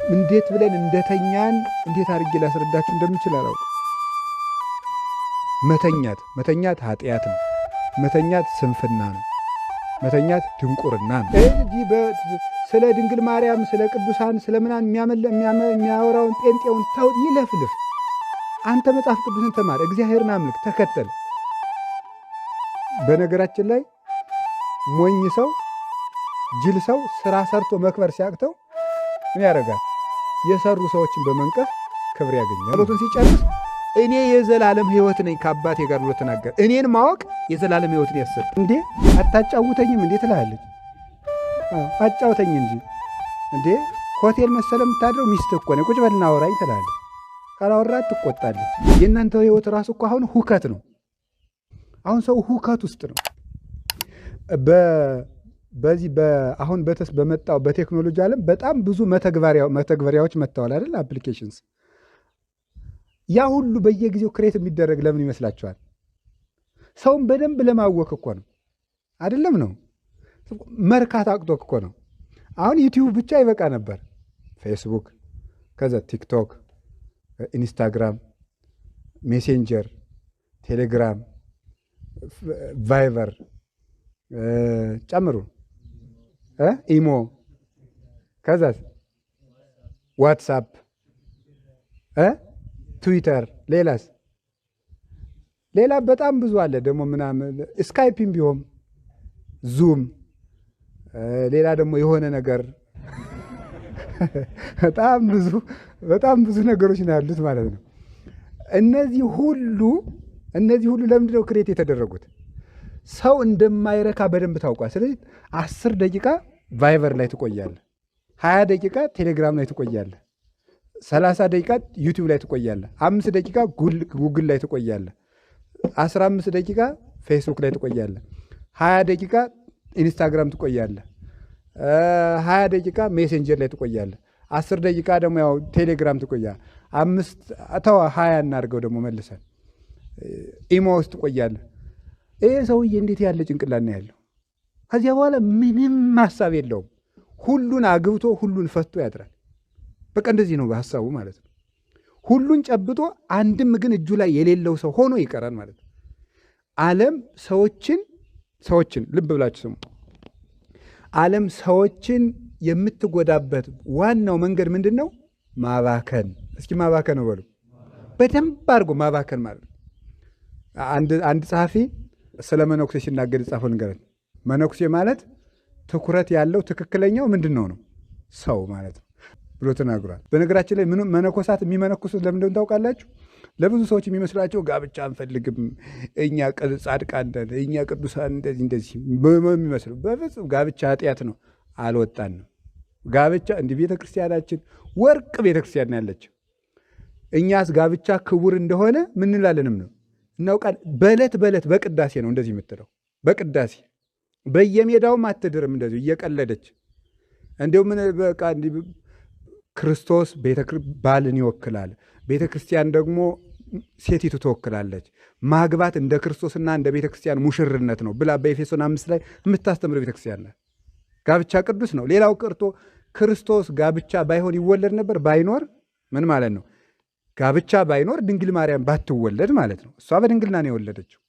እንዴት ብለን እንደተኛን እንዴት አድርጌ ላስረዳችሁ እንደምችል አላውቅም። መተኛት መተኛት ኃጢአት ነው። መተኛት ስንፍና ነው። መተኛት ድንቁርና ነው። እዚህ ስለ ድንግል ማርያም፣ ስለ ቅዱሳን፣ ስለ ምናምን የሚያወራውን ጴንጤውን ተው፣ ይለፍልፍ። አንተ መጽሐፍ ቅዱስን ተማር፣ እግዚአብሔርን አምልክ፣ ተከተል። በነገራችን ላይ ሞኝ ሰው፣ ጅል ሰው ስራ ሰርቶ መክበር ሲያቅተው ምን ያደርጋል? የሰሩ ሰዎችን በመንቀፍ ክብር ያገኛል። ጸሎቱን ሲጨርስ እኔ የዘላለም ሕይወት ነኝ ከአባቴ ጋር ብሎ ተናገረ። እኔን ማወቅ የዘላለም ሕይወትን ያሰጥ። እንዴ አታጫውተኝም እንዴ ትላለች። አጫውተኝ እንጂ እንዴ ሆቴል መሰለ የምታድረው፣ ሚስትህ እኮ ነኝ፣ ቁጭ በልና አውራኝ ትላለች። ካላወራት ትቆጣለች። የእናንተ ሕይወት ራሱ እኮ አሁን ሁከት ነው። አሁን ሰው ሁከት ውስጥ ነው። በዚህ አሁን በመጣው በቴክኖሎጂ ዓለም በጣም ብዙ መተግበሪያዎች መጥተዋል አይደል? Applications። ያ ሁሉ በየጊዜው create የሚደረግ ለምን ይመስላችኋል? ሰውን በደንብ ለማወክ እኮ ነው። አይደለም ነው? መርካት አቅቶ እኮ ነው። አሁን ዩቲዩብ ብቻ ይበቃ ነበር። ፌስቡክ፣ ከዛ ቲክቶክ፣ ኢንስታግራም፣ ሜሴንጀር፣ ቴሌግራም፣ ቫይበር ጨምሩ፣ ኢሞ፣ ከዛስ ዋትሳፕ፣ ትዊተር፣ ሌላስ ሌላ በጣም ብዙ አለ ደግሞ ምናምን፣ ስካይፕም ቢሆን፣ ዙም፣ ሌላ ደግሞ የሆነ ነገር፣ በጣም ብዙ በጣም ብዙ ነገሮች ነው ያሉት ማለት ነው። እነዚህ ሁሉ ለምንድን ነው create የተደረጉት? ሰው እንደማይረካ በደንብ ታውቋል። ስለዚህ 10 ደቂቃ ቫይበር ላይ ትቆያለህ፣ 20 ደቂቃ ቴሌግራም ላይ ትቆያለህ፣ 30 ደቂቃ ዩቲዩብ ላይ ትቆያለህ፣ 5 ደቂቃ ጉግል ላይ ትቆያለህ፣ 15 ደቂቃ ፌስቡክ ላይ ትቆያለህ፣ 20 ደቂቃ ኢንስታግራም ትቆያለህ፣ 20 ደቂቃ ሜሴንጀር ላይ ትቆያለህ፣ 10 ደቂቃ ደግሞ ያው ቴሌግራም ትቆያለህ፣ አምስት ተው 20 እናድርገው ደግሞ መልሰን ኢሞ ውስጥ ትቆያለህ። ይሄ ሰውዬ እንዴት ያለ ጭንቅላት ነው ያለው? ከዚያ በኋላ ምንም ሀሳብ የለውም። ሁሉን አግብቶ ሁሉን ፈቶ ያድራል። በቃ እንደዚህ ነው በሀሳቡ ማለት ነው። ሁሉን ጨብጦ አንድም ግን እጁ ላይ የሌለው ሰው ሆኖ ይቀራል ማለት ነው። ዓለም ሰዎችን ልብ ብላችሁ ስሙ። ዓለም ሰዎችን የምትጎዳበት ዋናው መንገድ ምንድን ነው? ማባከን። እስኪ ማባከን ነው በሉ። በደንብ አድርጎ ማባከን ማለት ነው። አንድ ጸሐፊ ስለ መነኩሴ ሲናገር የጻፈው ንገረን። መነኩሴ ማለት ትኩረት ያለው ትክክለኛው ምንድን ነው ነው ሰው ማለት ነው ብሎ ተናግሯል። በነገራችን ላይ መነኮሳት የሚመነኩሱት ለምን እንደሆነ ታውቃላችሁ? ለብዙ ሰዎች የሚመስላቸው ጋብቻ አንፈልግም፣ እኛ ጻድቃን ነን፣ እኛ ቅዱሳን እንደዚህ እንደዚህ የሚመስለው፣ በፍጹም ጋብቻ ኃጢአት ነው። አልወጣንም። ጋብቻ እንዲህ ቤተ ክርስቲያናችን ወርቅ ቤተ ክርስቲያን ነው ያለችው። እኛስ ጋብቻ ክቡር እንደሆነ ምን እንላለንም ነው እናውቃለን። በዕለት በዕለት በቅዳሴ ነው እንደዚህ የምትለው፣ በቅዳሴ በየሜዳውም አትድርም፣ እንደዚሁ እየቀለደች እንዲሁ ምን በቃ ክርስቶስ ባልን ይወክላል፣ ቤተ ክርስቲያን ደግሞ ሴቲቱ ትወክላለች። ማግባት እንደ ክርስቶስና እንደ ቤተ ክርስቲያን ሙሽርነት ነው ብላ በኤፌሶን 5 ላይ የምታስተምር ቤተ ክርስቲያን ናት። ጋብቻ ቅዱስ ነው። ሌላው ቀርቶ ክርስቶስ ጋብቻ ባይሆን ይወለድ ነበር? ባይኖር ምን ማለት ነው? ጋብቻ ባይኖር ድንግል ማርያም ባትወለድ ማለት ነው። እሷ በድንግልና ነው የወለደችው።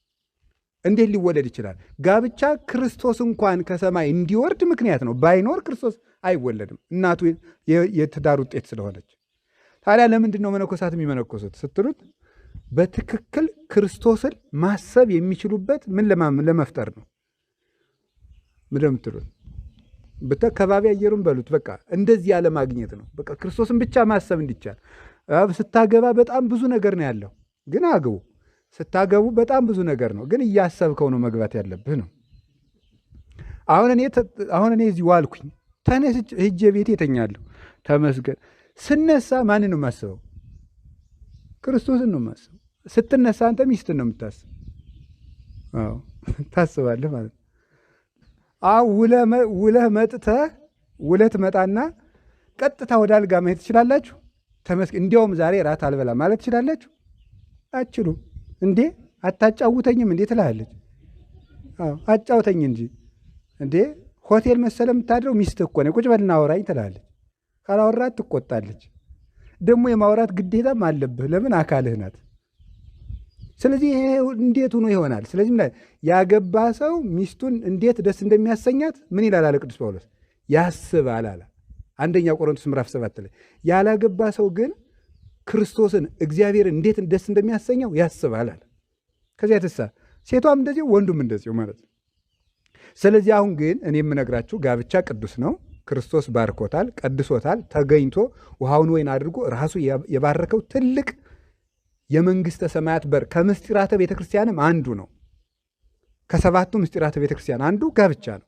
እንዴት ሊወለድ ይችላል? ጋብቻ ክርስቶስ እንኳን ከሰማይ እንዲወርድ ምክንያት ነው። ባይኖር ክርስቶስ አይወለድም፣ እናቱ የትዳር ውጤት ስለሆነች። ታዲያ ለምንድን ነው መነኮሳት የሚመነኮሱት ስትሉት፣ በትክክል ክርስቶስን ማሰብ የሚችሉበት ምን ለመፍጠር ነው? ምንድን ነው የምትሉት? ከባቢ አየሩን በሉት፣ በቃ እንደዚህ ያለ ማግኘት ነው። በቃ ክርስቶስን ብቻ ማሰብ እንዲቻል። ስታገባ በጣም ብዙ ነገር ነው ያለው፣ ግን አግቡ። ስታገቡ በጣም ብዙ ነገር ነው፣ ግን እያሰብከው ነው መግባት ያለብህ ነው። አሁን እኔ እዚህ ዋልኩኝ፣ ተነስቼ ሂጄ ቤቴ እተኛለሁ። ተመስገን። ስነሳ ማንን ነው የማስበው? ክርስቶስን ነው የማስበው። ስትነሳ አንተ ሚስትን ነው የምታስብ። አዎ ታስባለህ ማለት ነው። አዎ ውለህ መጥተህ፣ ውለህ ትመጣና ቀጥታ ወደ አልጋ መሄድ ትችላላችሁ? ተመስገን። እንዲያውም ዛሬ ራት አልበላ ማለት ትችላላችሁ? አትችሉም። እንዴ አታጫውተኝም እንዴ ትላለች። አዎ አጫውተኝ እንጂ እንዴ ሆቴል መሰለ የምታድረው፣ ሚስትህ እኮ ነኝ፣ ቁጭ በልና አውራኝ ትላለች። ካላወራት ትቆጣለች። ደግሞ የማውራት ግዴታም አለብህ። ለምን? አካልህ ናት። ስለዚህ ይሄ እንዴት ሆኖ ይሆናል? ስለዚህ ምን ያገባ ሰው ሚስቱን እንዴት ደስ እንደሚያሰኛት ምን ይላል አለ ቅዱስ ጳውሎስ? ያስባል አለ። አንደኛ ቆሮንቶስ ምዕራፍ 7 ላይ። ያላገባ ሰው ግን ክርስቶስን እግዚአብሔርን እንዴት ደስ እንደሚያሰኘው ያስባል አለ። ከዚያ የተነሳ ሴቷም እንደዚሁ ወንዱም እንደዚሁ ማለት ነው። ስለዚህ አሁን ግን እኔ የምነግራችሁ ጋብቻ ቅዱስ ነው። ክርስቶስ ባርኮታል፣ ቀድሶታል። ተገኝቶ ውሃውን ወይን አድርጎ ራሱ የባረከው ትልቅ የመንግስተ ሰማያት በር ከምስጢራተ ቤተክርስቲያንም አንዱ ነው። ከሰባቱ ምስጢራተ ቤተክርስቲያን አንዱ ጋብቻ ነው።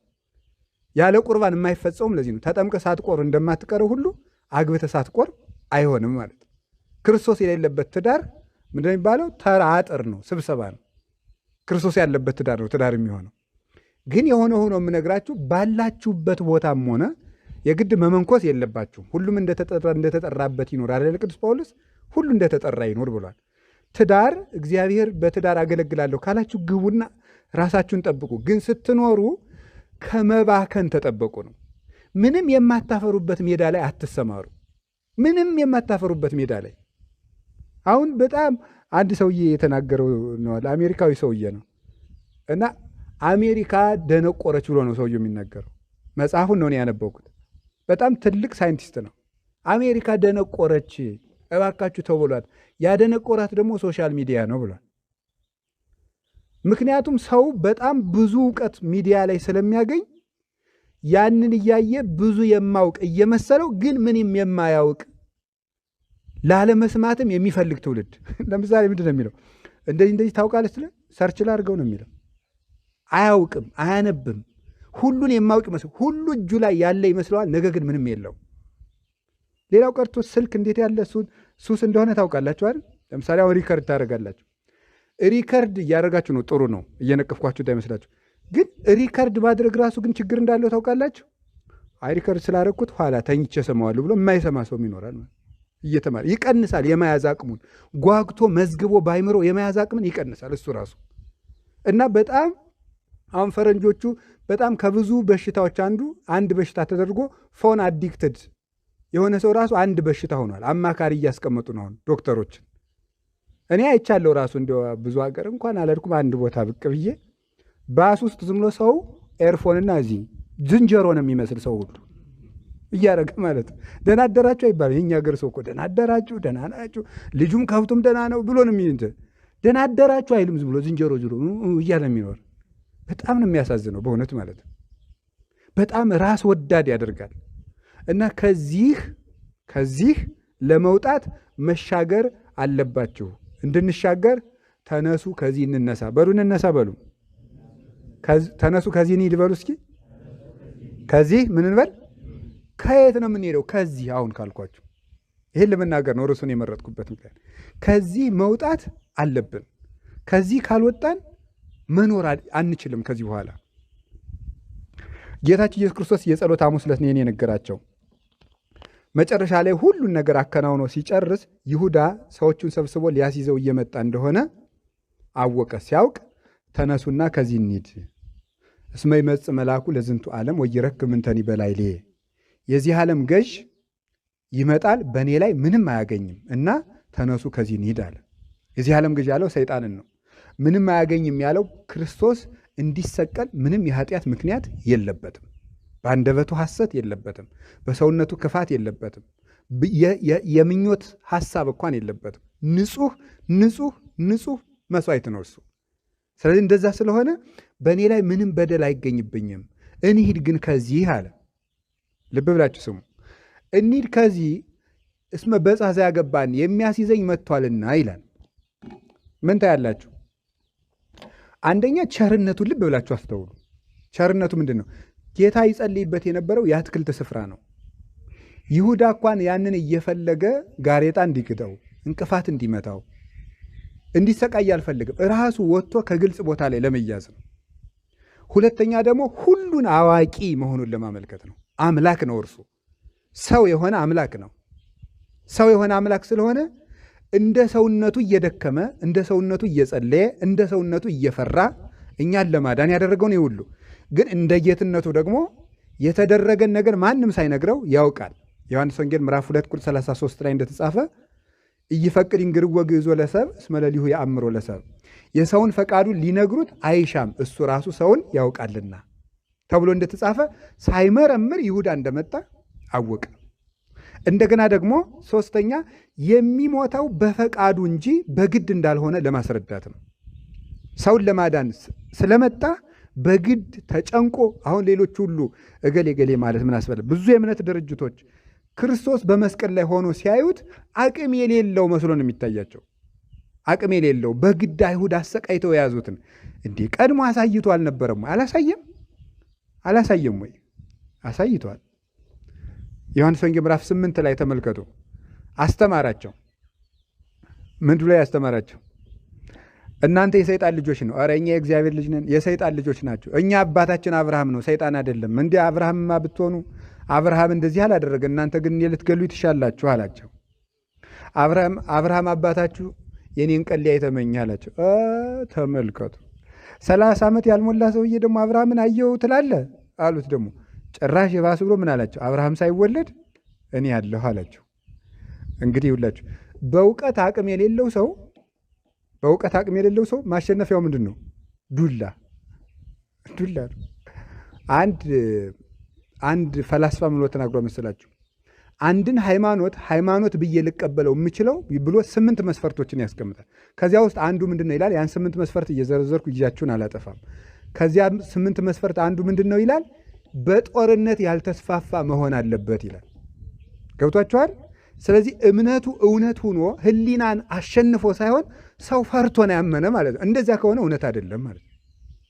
ያለ ቁርባን የማይፈጸውም ለዚህ ነው። ተጠምቀ ሳትቆር እንደማትቀረው ሁሉ አግብተ ሳትቆር አይሆንም ማለት ነው። ክርስቶስ የሌለበት ትዳር ምንድነው የሚባለው? ተራ አጥር ነው፣ ስብሰባ ነው። ክርስቶስ ያለበት ትዳር ነው ትዳር የሚሆነው። ግን የሆነ ሆኖ የምነግራችሁ ባላችሁበት ቦታም ሆነ የግድ መመንኮስ የለባችሁም። ሁሉም እንደተጠራበት ይኖር አይደል? ቅዱስ ጳውሎስ ሁሉ እንደተጠራ ይኖር ብሏል። ትዳር እግዚአብሔር በትዳር አገለግላለሁ ካላችሁ ግቡና ራሳችሁን ጠብቁ። ግን ስትኖሩ ከመባከን ተጠበቁ ነው። ምንም የማታፈሩበት ሜዳ ላይ አትሰማሩ። ምንም የማታፈሩበት ሜዳ ላይ አሁን በጣም አንድ ሰውዬ የተናገረው ነው፣ አሜሪካዊ ሰውዬ ነው። እና አሜሪካ ደነቆረች ብሎ ነው ሰውዬው የሚናገረው። መጽሐፉን ነው ያነበብኩት። በጣም ትልቅ ሳይንቲስት ነው። አሜሪካ ደነቆረች እባካችሁ ተው ብሏት። ያደነቆራት ደግሞ social media ነው ብሏል። ምክንያቱም ሰው በጣም ብዙ እውቀት ሚዲያ ላይ ስለሚያገኝ ያንን እያየ ብዙ የማውቅ እየመሰለው ግን ምንም የማያውቅ ላለመስማትም የሚፈልግ ትውልድ። ለምሳሌ ምንድን ነው የሚለው? እንደዚህ እንደዚህ ታውቃለች ስለ search ላድርገው ነው የሚለው። አያውቅም፣ አያነብም። ሁሉን የማውቅ ይመስል ሁሉ እጁ ላይ ያለ ይመስለዋል። ነገር ግን ምንም የለው። ሌላው ቀርቶ ስልክ እንዴት ያለ ሱስ እንደሆነ ታውቃላችሁ አይደል? ለምሳሌ አሁን record ታደርጋላችሁ። record እያደረጋችሁ ነው፣ ጥሩ ነው፣ እየነቀፍኳችሁ እንዳይመስላችሁ። ግን record ማድረግ ራሱ ግን ችግር እንዳለው ታውቃላችሁ። አይ record ስላደረግኩት ኋላ ተኝቼ እሰማዋለሁ ብሎ የማይሰማ ሰውም ይኖራል። እየተማረ ይቀንሳል፣ የመያዝ አቅሙን ጓግቶ መዝግቦ ባይምሮ የመያዝ አቅምን ይቀንሳል እሱ ራሱ። እና በጣም አሁን ፈረንጆቹ በጣም ከብዙ በሽታዎች አንዱ አንድ በሽታ ተደርጎ phone addicted የሆነ ሰው ራሱ አንድ በሽታ ሆኗል። አማካሪ እያስቀመጡ ነው አሁን ዶክተሮችን። እኔ አይቻለሁ ራሱ እንደው ብዙ ሀገር እንኳን አልሄድኩም፣ አንድ ቦታ ብቅ ብዬ ባስ ውስጥ ዝም ብሎ ሰው earphone ና እዚህ ዝንጀሮ ነው የሚመስል ሰው ሁሉ እያደረገ ማለት ነው። ደህና አደራችሁ አይባልም። የእኛ ሀገር ሰው እኮ ደህና አደራችሁ፣ ደህና ናችሁ፣ ልጁም ከብቱም ደህና ነው ብሎ ነው የሚል። ደህና አደራችሁ አይልም። ዝም ብሎ ዝንጀሮ ዝሮ እያለ የሚኖር በጣም ነው የሚያሳዝነው በእውነት ማለት ነው። በጣም ራስ ወዳድ ያደርጋል። እና ከዚህ ለመውጣት መሻገር አለባችሁ። እንድንሻገር ተነሱ ከዚህ እንነሳ በሉ፣ እንነሳ በሉ፣ ተነሱ ከዚህ እንሂድ በሉ። እስኪ ከዚህ ምን እንበል? ከየት ነው የምንሄደው? ከዚህ አሁን ካልኳችሁ ይሄን ለመናገር ነው ርዕሱን የመረጥኩበት ምክንያት። ከዚህ መውጣት አለብን። ከዚህ ካልወጣን መኖር አንችልም ከዚህ በኋላ። ጌታችን ኢየሱስ ክርስቶስ የጸሎት ሐሙስ ዕለት ነው የነገራቸው። መጨረሻ ላይ ሁሉን ነገር አከናውኖ ሲጨርስ ይሁዳ ሰዎቹን ሰብስቦ ሊያስይዘው እየመጣ እንደሆነ አወቀ። ሲያውቅ ተነሱና ከዚህ እንሂድ፣ እስመ ይመጽእ መልአኩ ለዝንቱ ዓለም ወይረክብ ምንተኒ በላዕሌየ፣ የዚህ ዓለም ገዥ ይመጣል በእኔ ላይ ምንም አያገኝም እና ተነሱ ከዚህ እንሂድ አለ። የዚህ ዓለም ገዥ ያለው ሰይጣንን ነው። ምንም አያገኝም ያለው ክርስቶስ እንዲሰቀል ምንም የኃጢአት ምክንያት የለበትም። በአንደበቱ ሐሰት የለበትም። በሰውነቱ ክፋት የለበትም። የምኞት ሐሳብ እንኳን የለበትም። ንጹህ ንጹህ ንጹህ መስዋዕት ነው እሱ። ስለዚህ እንደዛ ስለሆነ በእኔ ላይ ምንም በደል አይገኝብኝም። እንሂድ ግን ከዚህ አለ። ልብ ብላችሁ ስሙ። እንሂድ ከዚህ እስመ በጽሐ ዘያገባን የሚያስይዘኝ መጥቷልና ይላል። ምን ታያላችሁ? አንደኛ ቸርነቱን ልብ ብላችሁ አስተውሉ። ቸርነቱ ምንድን ነው? ጌታ ይጸልይበት የነበረው የአትክልት ስፍራ ነው። ይሁዳ እንኳን ያንን እየፈለገ ጋሬጣ እንዲግጠው፣ እንቅፋት እንዲመታው፣ እንዲሰቃይ አልፈልግም። ራሱ ወጥቶ ከግልጽ ቦታ ላይ ለመያዝ ነው። ሁለተኛ ደግሞ ሁሉን አዋቂ መሆኑን ለማመልከት ነው። አምላክ ነው እርሱ። ሰው የሆነ አምላክ ነው። ሰው የሆነ አምላክ ስለሆነ እንደ ሰውነቱ እየደከመ፣ እንደ ሰውነቱ እየጸለየ፣ እንደ ሰውነቱ እየፈራ እኛን ለማዳን ያደረገውን ይሁሉ። ግን እንደ ጌትነቱ ደግሞ የተደረገን ነገር ማንም ሳይነግረው ያውቃል። ዮሐንስ ወንጌል ምዕራፍ 2 ቁጥር 33 ላይ እንደተጻፈ ኢይፈቅድ ይንግርዎ ግዕዞ ለሰብእ እስመ ለሊሁ የአእምሮ ለሰብእ፣ የሰውን ፈቃዱን ሊነግሩት አይሻም እሱ ራሱ ሰውን ያውቃልና ተብሎ እንደተጻፈ ሳይመረምር ይሁዳ እንደመጣ አወቀ። እንደገና ደግሞ ሶስተኛ የሚሞተው በፈቃዱ እንጂ በግድ እንዳልሆነ ለማስረዳት ነው። ሰውን ለማዳን ስለመጣ በግድ ተጨንቆ አሁን ሌሎች ሁሉ እገሌ ገሌ ማለት ምን አስፈለገ? ብዙ የእምነት ድርጅቶች ክርስቶስ በመስቀል ላይ ሆኖ ሲያዩት አቅም የሌለው መስሎ ነው የሚታያቸው። አቅም የሌለው በግድ አይሁድ አሰቃይተው የያዙትን እንዴ ቀድሞ አሳይቶ አልነበረም ወይ? አላሳየም? አላሳየም ወይ? አሳይቷል። ዮሐንስ ወንጌል ምዕራፍ 8 ላይ ተመልከቱ። አስተማራቸው። ምንድን ላይ ያስተማራቸው? እናንተ የሰይጣን ልጆች ነው። ኧረ እኛ የእግዚአብሔር ልጅ ነን። የሰይጣን ልጆች ናቸው። እኛ አባታችን አብርሃም ነው፣ ሰይጣን አይደለም። እንዲህ አብርሃምማ ብትሆኑ አብርሃም እንደዚህ አላደረገ፣ እናንተ ግን እኔን ልትገሉ ትሻላችሁ አላቸው። አብርሃም አባታችሁ የኔን ቀን ሊያይ ተመኘ አላቸው። ተመልከቱ፣ 30 ዓመት ያልሞላ ሰውዬ ደግሞ አብርሃምን አየው ትላለህ አሉት። ደግሞ ጭራሽ የባስ ብሎ ምን አላቸው? አብርሃም ሳይወለድ እኔ አለሁ አላቸው። እንግዲህ ሁላችሁ በእውቀት አቅም የሌለው ሰው በእውቀት አቅም የሌለው ሰው ማሸነፊያው ምንድን ነው? ዱላ ዱላ ነው። አንድ ፈላስፋ ምን ብሎ ተናግሮ መሰላችሁ? አንድን ሃይማኖት ሃይማኖት ብዬ ልቀበለው የምችለው ብሎ 8 መስፈርቶችን ያስቀምጣል። ከዚያ ውስጥ አንዱ ምንድን ነው ይላል? ያን 8 መስፈርት እየዘረዘርኩ ጊዜያችሁን አላጠፋም። ከዚያ 8 መስፈርት አንዱ ምንድን ነው ይላል? በጦርነት ያልተስፋፋ መሆን አለበት ይላል። ገብቷችኋል? ስለዚህ እምነቱ እውነት ሆኖ ሕሊናን አሸንፎ ሳይሆን ሰው ፈርቶ ነው ያመነ ማለት ነው። እንደዚያ ከሆነ እውነት አይደለም ማለት ነው።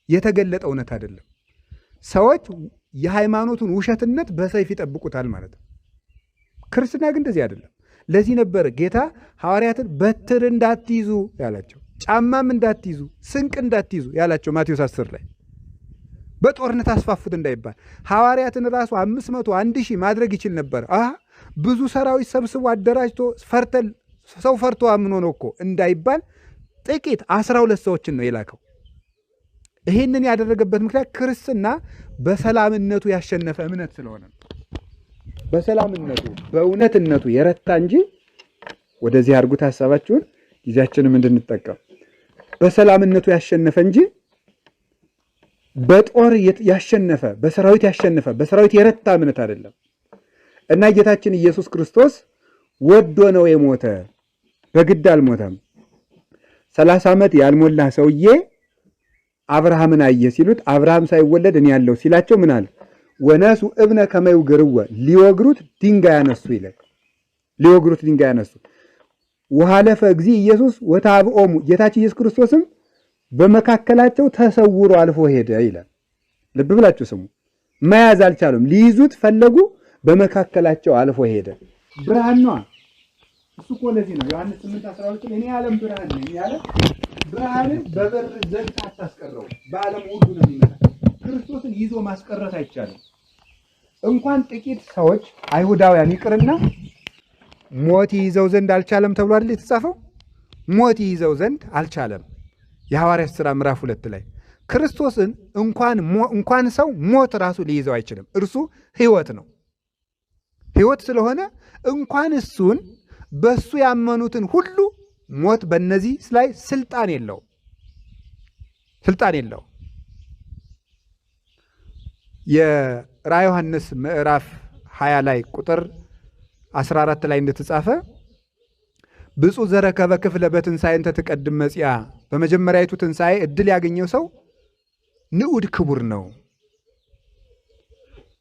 የተገለጠ እውነት አይደለም። ሰዎች የሃይማኖቱን ውሸትነት በሰይፍ ይጠብቁታል ማለት ነው። ክርስትና ግን እንደዚህ አይደለም። ለዚህ ነበር ጌታ ሐዋርያትን በትር እንዳትይዙ ያላቸው፣ ጫማም እንዳትይዙ፣ ስንቅ እንዳትይዙ ያላቸው ማቴዎስ 10 ላይ በጦርነት አስፋፉት እንዳይባል። ሐዋርያትን ራሱ 500 1000 ማድረግ ይችል ነበር። ብዙ ሰራዊት ሰብስቦ አደራጅቶ ፈርተል ሰው ፈርቶ አምኖ ነው እኮ እንዳይባል ጥቂት 12 ሰዎችን ነው የላከው። ይህንን ያደረገበት ምክንያት ክርስትና በሰላምነቱ ያሸነፈ እምነት ስለሆነ በሰላምነቱ በእውነትነቱ የረታ እንጂ ወደዚህ አድርጉት ሐሳባችሁን ጊዜያችንም እንድንጠቀም በሰላምነቱ ያሸነፈ እንጂ በጦር ያሸነፈ በሰራዊት ያሸነፈ በሰራዊት የረታ እምነት አይደለም። እና ጌታችን ኢየሱስ ክርስቶስ ወዶ ነው የሞተ፣ በግድ አልሞተም። 30 ዓመት ያልሞላ ሰውዬ አብርሃምን አየ ሲሉት አብርሃም ሳይወለድ እኔ ያለው ሲላቸው ምን አለ? ወነሱ እብነ ከመ ይውግርዎ ሊወግሩት ድንጋይ ያነሱ ይላል። ሊወግሩት ድንጋይ ያነሱ። ወሐለፈ እግዚእ ኢየሱስ ወታብኦሙ ጌታችን ኢየሱስ ክርስቶስም በመካከላቸው ተሰውሮ አልፎ ሄደ ይላል። ልብ ብላችሁ ስሙ። መያዝ አልቻሉም። ሊይዙት ፈለጉ፣ በመካከላቸው አልፎ ሄደ። ብርሃን ነው እሱ እኮ። ለዚህ ነው ዮሐንስ 8:12 እኔ የዓለም ብርሃን ነኝ ያለ። ብርሃንን በበር ዘግተህ አታስቀረው፣ በዓለም ሁሉ ነው የሚመጣ። ክርስቶስን ይዞ ማስቀረት አይቻልም። እንኳን ጥቂት ሰዎች አይሁዳውያን ይቅርና ሞት ይይዘው ዘንድ አልቻለም ተብሎ አይደል የተጻፈው? ሞት ይይዘው ዘንድ አልቻለም። የሐዋርያት ሥራ ምዕራፍ 2 ላይ ክርስቶስን እንኳን ሰው ሞት ራሱ ሊይዘው አይችልም። እርሱ ሕይወት ነው። ሕይወት ስለሆነ እንኳን እሱን በሱ ያመኑትን ሁሉ ሞት በእነዚህ ላይ ስልጣን የለው ስልጣን የለው። የራዕየ ዮሐንስ ምዕራፍ 20 ላይ ቁጥር 14 ላይ እንደተጻፈ ብፁዕ ዘረከበ ክፍለ በትንሣኤ እንተ ትቀድም መጺአ፣ በመጀመሪያይቱ ትንሣኤ እድል ያገኘው ሰው ንዑድ ክቡር ነው፣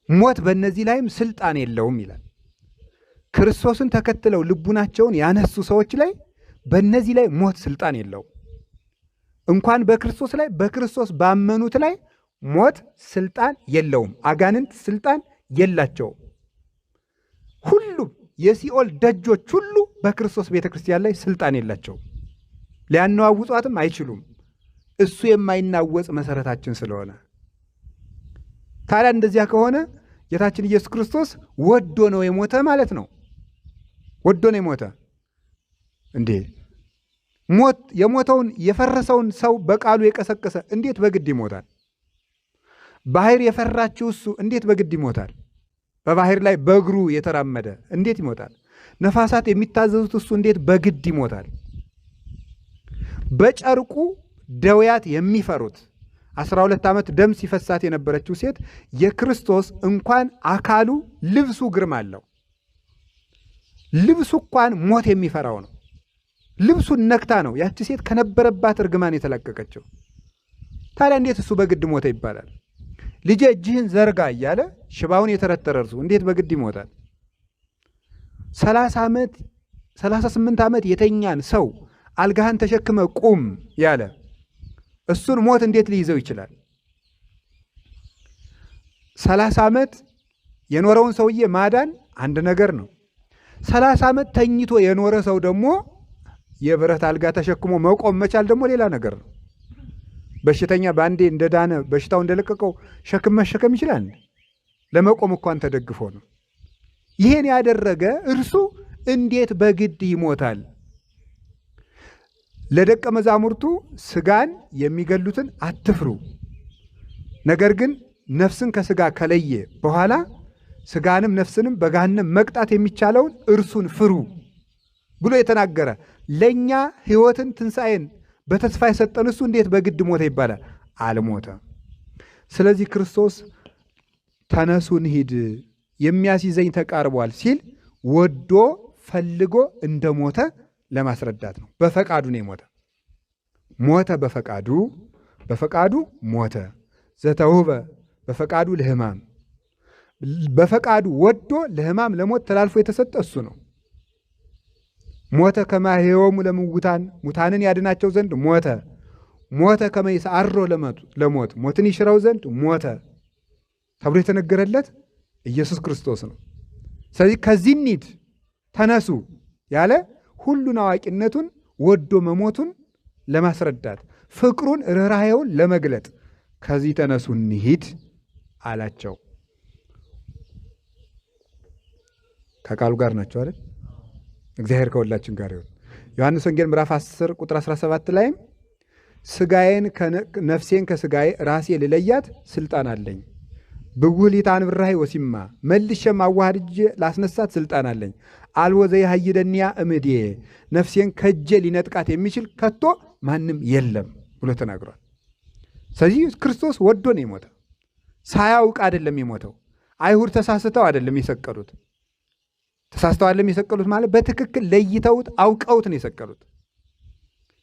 ሞት በእነዚህ ላይም ስልጣን የለውም ይላል። ክርስቶስን ተከትለው ልቡናቸውን ያነሱ ሰዎች ላይ በእነዚህ ላይ ሞት ስልጣን የለውም። እንኳን በክርስቶስ ላይ በክርስቶስ ባመኑት ላይ ሞት ስልጣን የለውም። አጋንንት ስልጣን የላቸውም። ሁሉም የሲኦል ደጆች ሁሉ በክርስቶስ ቤተክርስቲያን ላይ ስልጣን የላቸውም። ሊያነዋውጧትም አይችሉም። እሱ የማይናወጽ መሰረታችን ስለሆነ። ታዲያ እንደዚያ ከሆነ ጌታችን ኢየሱስ ክርስቶስ ወዶ ነው የሞተ ማለት ነው። ወዶ ነው የሞተ እንዴ? ሞት የሞተውን የፈረሰውን ሰው በቃሉ የቀሰቀሰ እንዴት በግድ ይሞታል? ባህር የፈራችው እሱ እንዴት በግድ ይሞታል? በባህር ላይ በእግሩ የተራመደ እንዴት ይሞታል? ነፋሳት የሚታዘዙት እሱ እንዴት በግድ ይሞታል? በጨርቁ ደውያት የሚፈሩት 12 ዓመት ደም ሲፈሳት የነበረችው ሴት የክርስቶስ እንኳን አካሉ ልብሱ ግርማ አለው። ልብሱ እንኳን ሞት የሚፈራው ነው። ልብሱን ነክታ ነው ያቺ ሴት ከነበረባት እርግማን የተላቀቀችው። ታዲያ እንዴት እሱ በግድ ሞተ ይባላል? ልጄ እጅህን ዘርጋ እያለ ሽባውን የተረተረ እርሱ እንዴት በግድ ይሞታል? 30 ዓመት 38 ዓመት የተኛን ሰው አልጋህን ተሸክመ ቁም ያለ እሱን ሞት እንዴት ሊይዘው ይችላል? 30 ዓመት የኖረውን ሰውዬ ማዳን አንድ ነገር ነው። 30 ዓመት ተኝቶ የኖረ ሰው ደግሞ የብረት አልጋ ተሸክሞ መቆም መቻል ደግሞ ሌላ ነገር ነው። በሽተኛ በአንዴ እንደዳነ በሽታው እንደለቀቀው ሸክም መሸከም ይችላል? ለመቆም እንኳን ተደግፎ ነው። ይሄን ያደረገ እርሱ እንዴት በግድ ይሞታል? ለደቀ መዛሙርቱ ስጋን የሚገሉትን አትፍሩ፣ ነገር ግን ነፍስን ከስጋ ከለየ በኋላ ስጋንም ነፍስንም በገሃነም መቅጣት የሚቻለውን እርሱን ፍሩ ብሎ የተናገረ ለኛ ሕይወትን ትንሣኤን በተስፋ የሰጠን እሱ እንዴት በግድ ሞተ ይባላል? አልሞተም። ስለዚህ ክርስቶስ ተነሱ እንሂድ የሚያስይዘኝ ተቃርቧል ሲል ወዶ ፈልጎ እንደሞተ ለማስረዳት ነው። በፈቃዱ ነው የሞተ። ሞተ በፈቃዱ፣ በፈቃዱ ሞተ። ዘተውህበ በፈቃዱ ለሕማም፣ በፈቃዱ ወዶ ለሕማም ለሞት ተላልፎ የተሰጠ እሱ ነው። ሞተ ከመ ያሕይዎሙ ለምውታን፣ ሙታንን ያድናቸው ዘንድ ሞተ። ሞተ ከመ ይስዓሮ ለሞት፣ ሞትን ይሽረው ዘንድ ሞተ ተብሎ የተነገረለት ኢየሱስ ክርስቶስ ነው። ስለዚህ ከዚህ እንሂድ ተነሱ ያለ ሁሉን አዋቂነቱን ወዶ መሞቱን ለማስረዳት ፍቅሩን ርኅራኄውን ለመግለጥ ከዚህ ተነሱ እንሂድ አላቸው። ከቃሉ ጋር ናቸው አይደል? እግዚአብሔር ከሁላችን ጋር ይሁን። ዮሐንስ ወንጌል ምዕራፍ 10 ቁጥር 17 ላይም ስጋዬን ነፍሴን ከስጋዬ ራሴ ልለያት ስልጣን አለኝ፣ ብጉህ ሊታንብራሂ ወሲማ መልሼ ማዋሃድ ላስነሳት ስልጣን አለኝ፣ አልቦ ዘየሐይደኒያ እምድየ ነፍሴን ከእጄ ሊነጥቃት የሚችል ከቶ ማንም የለም ብሎ ተናግሯል። ስለዚህ ክርስቶስ ወዶ ነው የሞተ። ሳያውቅ አይደለም የሞተው። አይሁድ ተሳስተው አይደለም የሰቀሉት። ተሳስተው አይደለም የሰቀሉት ማለት በትክክል ለይተውት አውቀውት ነው የሰቀሉት።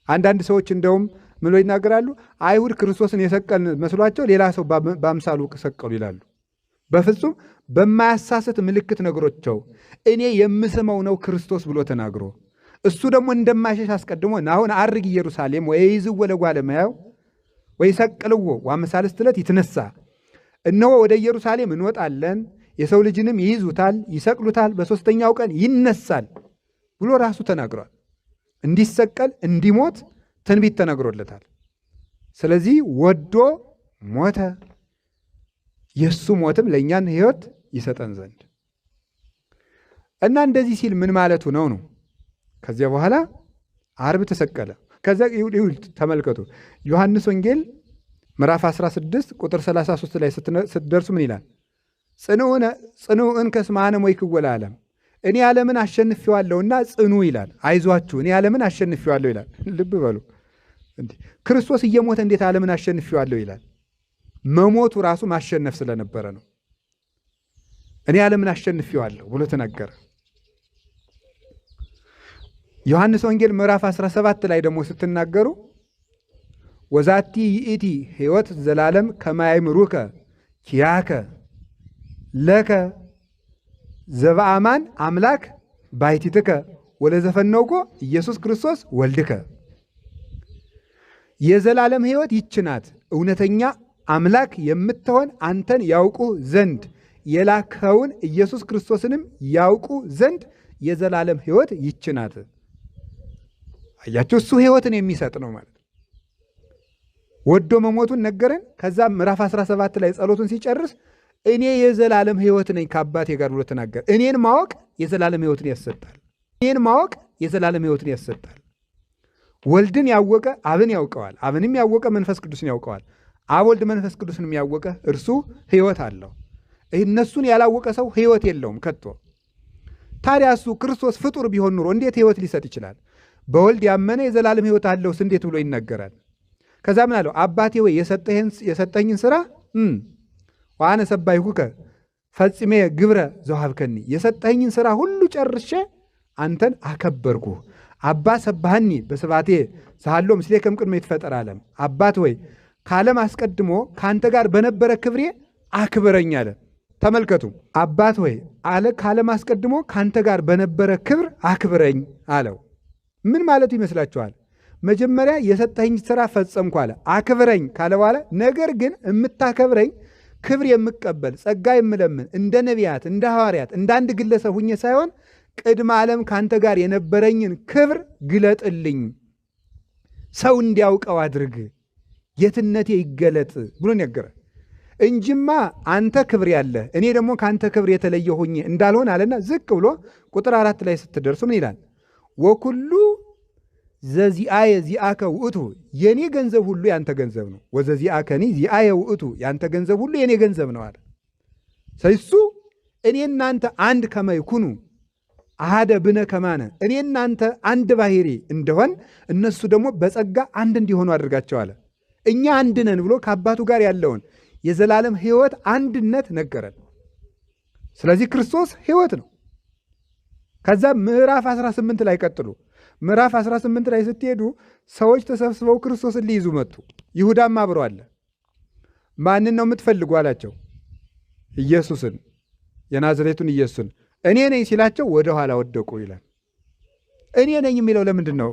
አንዳንድ ሰዎች እንደውም ምን ብለው ይናገራሉ? አይሁድ ክርስቶስን የሰቀልን መስሏቸው ሌላ ሰው በአምሳሉ ሰቀሉ ይላሉ። በፍጹም በማያሳስት ምልክት ነግሮቸው እኔ የምስመው ነው ክርስቶስ ብሎ ተናግሮ እሱ ደግሞ እንደማይሸሽ አስቀድሞ ናሁን አርግ ኢየሩሳሌም ወይዝዎ ለጓለ እመሕያው ወይሰቅልዎ ወአመሳልስት ዕለት ይትነሣ፣ እነሆ ወደ ኢየሩሳሌም እንወጣለን፣ የሰው ልጅንም ይይዙታል፣ ይሰቅሉታል፣ በሦስተኛው ቀን ይነሳል ብሎ ራሱ ተናግሯል። እንዲሰቀል እንዲሞት ትንቢት ተነግሮለታል። ስለዚህ ወዶ ሞተ። የሱ ሞትም ለእኛን ሕይወት ይሰጠን ዘንድ እና እንደዚህ ሲል ምን ማለቱ ነው ነው? ከዚያ በኋላ ዓርብ ተሰቀለ። ከዚያ ይሁል ተመልከቱ። ዮሐንስ ወንጌል ምዕራፍ 16 ቁጥር 33 ላይ ስትደርሱ ምን ይላል? ጽኑዕን ከስማነ ሞይክዎ ለዓለም፣ እኔ ዓለምን አሸንፌዋለሁና ጽኑ ይላል። አይዟችሁ እኔ ዓለምን አሸንፌዋለሁ ይላል። ልብ በሉ። ክርስቶስ እየሞተ እንዴት ዓለምን አሸንፌዋለሁ ይላል? መሞቱ ራሱ ማሸነፍ ስለነበረ ነው። እኔ ዓለምን አሸንፌዋለሁ ብሎ ተናገረ። ዮሐንስ ወንጌል ምዕራፍ 17 ላይ ደግሞ ስትናገሩ ወዛቲ ይእቲ ሕይወት ዘላለም ከማይምሩከ ኪያከ ለከ ዘበአማን አምላክ ባሕቲትከ ወለዘፈነውኮ ኢየሱስ ክርስቶስ ወልድከ። የዘላለም ሕይወት ይህች ናት፣ እውነተኛ አምላክ የምትሆን አንተን ያውቁ ዘንድ የላከውን ኢየሱስ ክርስቶስንም ያውቁ ዘንድ የዘላለም ሕይወት ይህች ናት። አያቸው፣ እሱ ሕይወትን የሚሰጥ ነው ማለት ወዶ መሞቱን ነገረን። ከዛ ምዕራፍ 17 ላይ ጸሎቱን ሲጨርስ እኔ የዘላለም ሕይወት ነኝ ከአባቴ ጋር ብሎ ተናገረ። እኔን ማወቅ የዘላለም ሕይወትን ያሰጣል። እኔን ማወቅ የዘላለም ሕይወትን ያሰጣል። ወልድን ያወቀ አብን ያውቀዋል። አብንም ያወቀ መንፈስ ቅዱስን ያውቀዋል። አብ ወልድ መንፈስ ቅዱስንም ያወቀ እርሱ ሕይወት አለው። እነሱን ያላወቀ ሰው ሕይወት የለውም ከቶ። ታዲያ እሱ ክርስቶስ ፍጡር ቢሆን ኑሮ እንዴት ሕይወት ሊሰጥ ይችላል? በወልድ ያመነ የዘላለም ሕይወት አለውስ እንዴት ብሎ ይነገራል? ከዛ ምን አለው? አባቴ ወይ የሰጠኝን ስራ ወአነ ሰባይኩከ ፈጽሜ ግብረ ዘውሃብከኒ፣ የሰጠኝን ስራ ሁሉ ጨርሼ አንተን አከበርኩህ። አባ ሰባህኒ በስባቴ ሳሎ ምስሌከ እምቅድመ ይትፈጠር ዓለም፣ አባት ወይ ከዓለም አስቀድሞ ከአንተ ጋር በነበረ ክብሬ አክብረኝ አለ። ተመልከቱ፣ አባት ወይ አለ ከዓለም አስቀድሞ ከአንተ ጋር በነበረ ክብር አክብረኝ አለው። ምን ማለቱ ይመስላችኋል? መጀመሪያ የሰጠኝ ስራ ፈጸምኩ አለ። አክብረኝ ካለ በኋላ ነገር ግን የምታከብረኝ ክብር የምቀበል ጸጋ የምለምን እንደ ነቢያት፣ እንደ ሐዋርያት፣ እንደ አንድ ግለሰብ ሁኜ ሳይሆን ቅድመ ዓለም ከአንተ ጋር የነበረኝን ክብር ግለጥልኝ፣ ሰው እንዲያውቀው አድርግ፣ ጌትነቴ ይገለጥ ብሎ ነገረ። እንጂማ አንተ ክብር ያለህ እኔ ደግሞ ከአንተ ክብር የተለየ ሆኜ እንዳልሆን አለና ዝቅ ብሎ ቁጥር 4 ላይ ስትደርሱ ምን ይላል? ወኩሉ ዘዚአየ ዚአከ ውእቱ፣ የኔ ገንዘብ ሁሉ ያንተ ገንዘብ ነው። ወዘዚአከኒ ዚአየ ውእቱ፣ ያንተ ገንዘብ ሁሉ የኔ ገንዘብ ነው አለ። እሱ እኔ እናንተ አንድ ከመይኩኑ አሃደ ብነ ከማነ፣ እኔ እናንተ አንድ ባህሪ እንደሆን እነሱ ደግሞ በጸጋ አንድ እንዲሆኑ አድርጋቸው አለ። እኛ አንድ ነን ብሎ ከአባቱ ጋር ያለውን የዘላለም ሕይወት አንድነት ነገረን። ስለዚህ ክርስቶስ ሕይወት ነው። ከዛ ምዕራፍ 18 ላይ ቀጥሉ። ምዕራፍ 18 ላይ ስትሄዱ ሰዎች ተሰብስበው ክርስቶስን ሊይዙ መጡ። ይሁዳም አብሮ አለ። ማንን ነው የምትፈልጉ አላቸው። ኢየሱስን፣ የናዝሬቱን ኢየሱስን። እኔ ነኝ ሲላቸው ወደ ኋላ ወደቁ ይላል። እኔ ነኝ የሚለው ለምንድን ነው?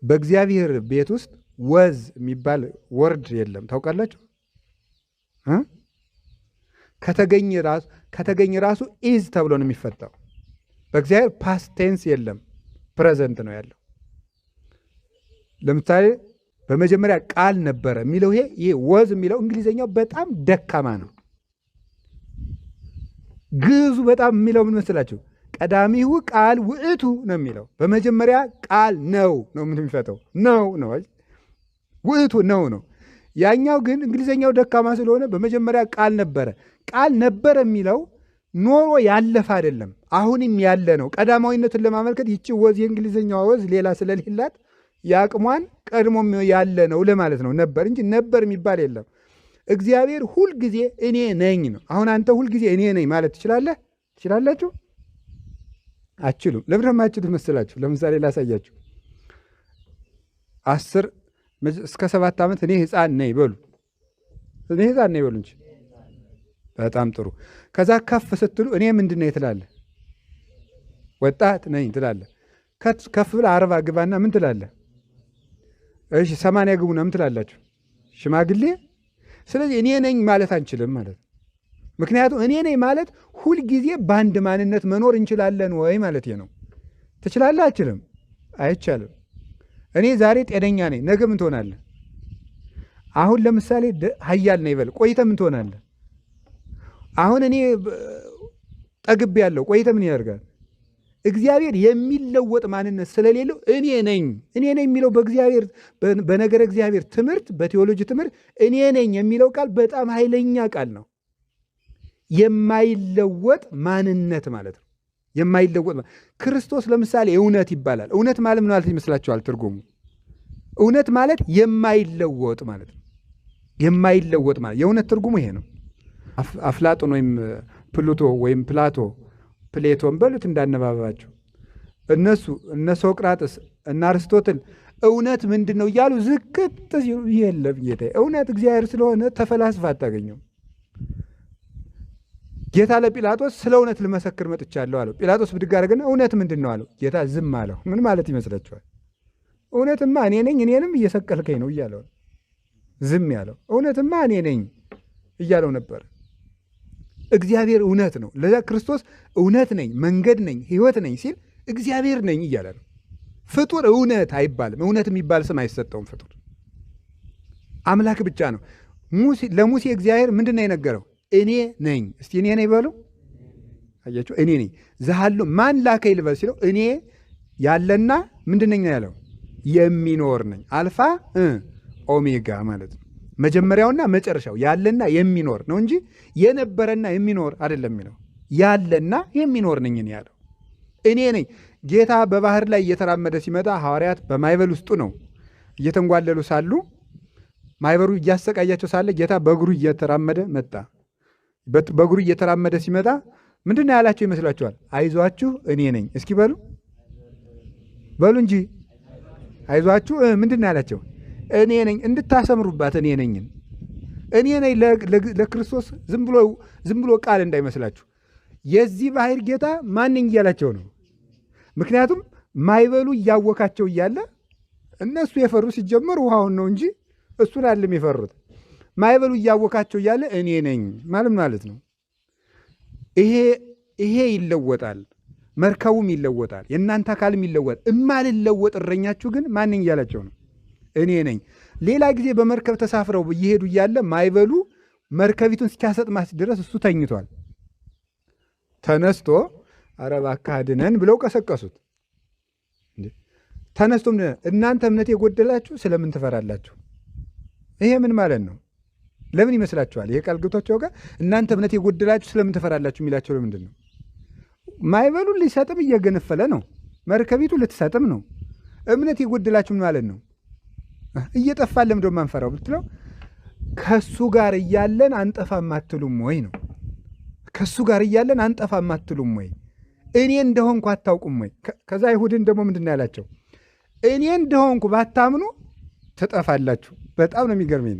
በእግዚአብሔር ቤት ውስጥ was የሚባል word የለም። ታውቃላችሁ? ከተገኘ ራሱ is ተብሎ ነው የሚፈታው። በእግዚአብሔር past tense የለም፣ present ነው ያለው። ለምሳሌ በመጀመሪያ ቃል ነበረ የሚለው ይሄ was የሚለው እንግሊዝኛው በጣም ደካማ ነው። ግዕዙ በጣም የሚለው ምን መስላችሁ? ቀዳሚሁ ቃል ውእቱ ነው የሚለው። በመጀመሪያ ቃል ነው ነው የሚፈተው ነው ነው ውእቱ ነው ነው። ያኛው ግን እንግሊዝኛው ደካማ ስለሆነ በመጀመሪያ ቃል ነበረ። ቃል ነበረ የሚለው ኖሮ ያለፈ አይደለም፣ አሁንም ያለ ነው። ቀዳማዊነትን ለማመልከት ይቺ was የእንግሊዝኛዋ was ሌላ ስለሌላት የአቅሟን ቀድሞም ያለ ነው ለማለት ነው። ነበር እንጂ ነበር የሚባል የለም። እግዚአብሔር ሁልጊዜ እኔ ነኝ ነው። አሁን አንተ ሁልጊዜ እኔ ነኝ ማለት ትችላለህ? ትችላላችሁ? አችሉም። ለምን የማትችሉት መሰላችሁ? ለምሳሌ ላሳያችሁ። 10 እስከ 7 ዓመት እኔ ሕፃን ነኝ በሉ። እኔ ሕፃን ነኝ በሉ እንጂ። በጣም ጥሩ። ከዛ ከፍ ስትሉ እኔ ምንድን ነኝ ትላለህ? ወጣት ነኝ ትላለህ። ከፍ ብለህ 40 ግባና ምን ትላለህ? እሺ 80 ግቡና ምን ትላላችሁ? ሽማግሌ። ስለዚህ እኔ ነኝ ማለት አንችልም ማለት ነው። ምክንያቱም እኔ ነኝ ማለት ሁልጊዜ በአንድ ማንነት መኖር እንችላለን ወይ ማለት ነው። ትችላለህ? አችልም? አይቻልም። እኔ ዛሬ ጤነኛ ነኝ፣ ነገ ምን ትሆናለህ? አሁን ለምሳሌ ኃያል ነኝ በል፣ ቆይተህ ምን ትሆናለህ? አሁን እኔ ጠግቤ ያለው ቆይተህ ምን ያደርጋል? እግዚአብሔር የሚለወጥ ማንነት ስለሌለው እኔ ነኝ እኔ ነኝ የሚለው በእግዚአብሔር በነገረ እግዚአብሔር ትምህርት በቴዎሎጂ ትምህርት እኔ ነኝ የሚለው ቃል በጣም ኃይለኛ ቃል ነው። የማይለወጥ ማንነት ማለት ነው። የማይለወጥ ክርስቶስ ለምሳሌ እውነት ይባላል። እውነት ማለት ምን ማለት ይመስላችኋል? ትርጉሙ እውነት ማለት የማይለወጥ ማለት ነው። የማይለወጥ ማለት የእውነት ትርጉሙ ይሄ ነው። አፍላጦን ወይም ፕሉቶ ወይም ፕላቶ ፕሌቶን በሉት እንዳነባባችሁ እነሱ እነ ሶቅራጥስ እና አርስቶትል እውነት ምንድን ነው እያሉ ዝቅጥ ሲሉ የለም ጌታዬ እውነት እግዚአብሔር ስለሆነ ተፈላስፋ አታገኘው። ጌታ ለጲላጦስ ስለ እውነት ልመሰክር መጥቻለሁ አለው። ጲላጦስ ብድግ አደረገና እውነት ምንድን ነው አለው። ጌታ ዝም አለው። ምን ማለት ይመስላችኋል? እውነትማ እኔ ነኝ፣ እኔንም እየሰቀልከኝ ነው እያለው ዝም ያለው። እውነትማ እኔ ነኝ እያለው ነበር። እግዚአብሔር እውነት ነው። ለዛ ክርስቶስ እውነት ነኝ፣ መንገድ ነኝ፣ ሕይወት ነኝ ሲል እግዚአብሔር ነኝ እያለ ነው። ፍጡር እውነት አይባልም። እውነት የሚባል ስም አይሰጠውም። ፍጡር አምላክ ብቻ ነው። ለሙሴ እግዚአብሔር ምንድን ነው የነገረው? እኔ ነኝ። እስቲ እኔ ነኝ በሉ። አያችሁ፣ እኔ ነኝ። ዘሃሎ ማን ላከኝ ልበል ሲለው እኔ ያለና ምንድን ነኝ ያለው? የሚኖር ነኝ። አልፋ ኦሜጋ ማለት ነው። መጀመሪያውና መጨረሻው ያለና የሚኖር ነው እንጂ የነበረና የሚኖር አይደለም የሚለው። ያለና የሚኖር ነኝ እኔ ያለው እኔ ነኝ። ጌታ በባህር ላይ እየተራመደ ሲመጣ ሐዋርያት በማዕበል ውስጡ ነው እየተንጓለሉ ሳሉ ማዕበሉ እያሰቃያቸው ሳለ ጌታ በእግሩ እየተራመደ መጣ። በእግሩ እየተራመደ ሲመጣ ምንድነው ያላቸው ይመስላችኋል? አይዟችሁ እኔ ነኝ። እስኪ በሉ በሉ እንጂ አይዟችሁ። ምንድነው ያላቸው? እኔ ነኝ። እንድታሰምሩባት እኔ ነኝን። እኔ ነኝ ለክርስቶስ ዝም ብሎ ቃል እንዳይመስላችሁ። የዚህ ባህር ጌታ ማን ነኝ እያላቸው ነው። ምክንያቱም ማዕበሉ እያወካቸው እያለ እነሱ የፈሩ ሲጀመር ውሃውን ነው እንጂ እሱን አይደለም የፈሩት። ማዕበሉ እያወካቸው እያለ እኔ ነኝ ማለት ነው። ይሄ ይለወጣል፣ መርከቡም ይለወጣል፣ የእናንተ አካልም ይለወጣል። እማልለወጥ እረኛችሁ ግን ማን ነኝ እያላቸው ነው። እኔ ነኝ። ሌላ ጊዜ በመርከብ ተሳፍረው እየሄዱ እያለ ማዕበሉ መርከቢቱን እስኪያሰጥማት ድረስ እሱ ተኝቷል። ተነስቶ ኧረ እባክህ አድነን ብለው ቀሰቀሱት። ተነስቶም እናንተ እምነት የጎደላችሁ ስለምን ትፈራላችሁ? ይሄ ምን ማለት ነው? ለምን ይመስላችኋል? ይሄ ቃል ገብቷቸው ጋር እናንተ እምነት የጎደላችሁ ስለምን ትፈራላችሁ የሚላቸው ለምንድን ነው? ማዕበሉ ሊሰጥም እየገነፈለ ነው። መርከቢቱ ልትሰጥም ነው። እምነት የጎደላችሁ ምን ማለት ነው? እየጠፋን ለምንድን ነው የማንፈራው ብትለው ከሱ ጋር እያለን አንጠፋም አትሉም ወይ ነው። ከሱ ጋር እያለን አንጠፋም አትሉም ወይ? እኔ እንደሆንኩ አታውቁም ወይ? ከዛ አይሁድን ደግሞ ምንድን ነው ያላቸው? እኔ እንደሆንኩ ባታምኑ ትጠፋላችሁ። በጣም ነው የሚገርመኝ።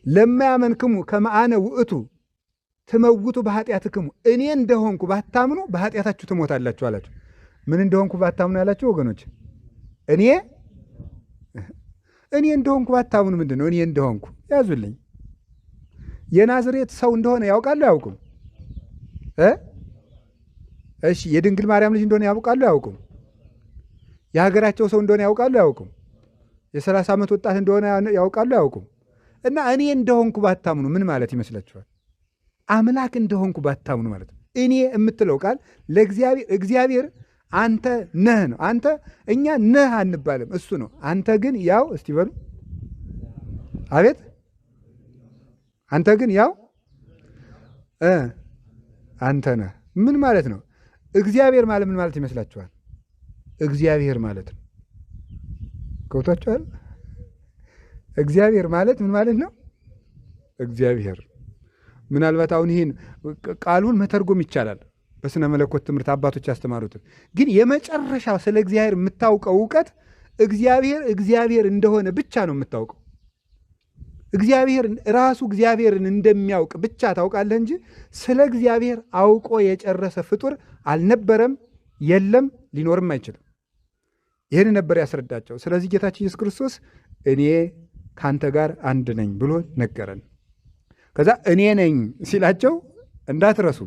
ለማያመንክሙ ከመአነ ውእቱ ትመውቱ በኃጢአትክሙ፣ እኔ እንደሆንኩ ባታምኑ በኃጢአታችሁ ትሞታላችሁ አላቸው። ምን እንደሆንኩ ባታምኑ ያላችሁ ወገኖች? እኔ እንደሆንኩ ባታምኑ ምንድን ነው? እኔ እንደሆንኩ ያዙልኝ። የናዝሬት ሰው እንደሆነ ያውቃሉ አያውቁም? እሺ የድንግል ማርያም ልጅ እንደሆነ ያውቃሉ አያውቁም? የሀገራቸው ሰው እንደሆነ ያውቃሉ አያውቁም? የ30 ዓመት ወጣት እንደሆነ ያውቃሉ አያውቁም? እና እኔ እንደሆንኩ ባታምኑ ምን ማለት ይመስላችኋል? አምላክ እንደሆንኩ ባታምኑ ማለት ነው። እኔ የምትለው ቃል ለእግዚአብሔር እግዚአብሔር አንተ ነህ ነው። አንተ እኛ ነህ አንባልም፣ እሱ ነው። አንተ ግን ያው እስቲ በሉ አቤት፣ አንተ ግን ያው አንተ ነህ። ምን ማለት ነው? እግዚአብሔር ማለት ምን ማለት ይመስላችኋል? እግዚአብሔር ማለት ነው። ገብቷችኋል? እግዚአብሔር ማለት ምን ማለት ነው? እግዚአብሔር ምናልባት አሁን ይሄን ቃሉን መተርጎም ይቻላል በስነ መለኮት ትምህርት አባቶች ያስተማሩትን። ግን የመጨረሻው ስለ እግዚአብሔር የምታውቀው እውቀት እግዚአብሔር እግዚአብሔር እንደሆነ ብቻ ነው የምታውቀው። እግዚአብሔር ራሱ እግዚአብሔርን እንደሚያውቅ ብቻ ታውቃለህ እንጂ ስለ እግዚአብሔር አውቆ የጨረሰ ፍጡር አልነበረም፣ የለም፣ ሊኖርም አይችልም። ይህን ነበር ያስረዳቸው። ስለዚህ ጌታችን ኢየሱስ ክርስቶስ እኔ ካንተ ጋር አንድ ነኝ ብሎ ነገረን። ከዛ እኔ ነኝ ሲላቸው እንዳትረሱ፣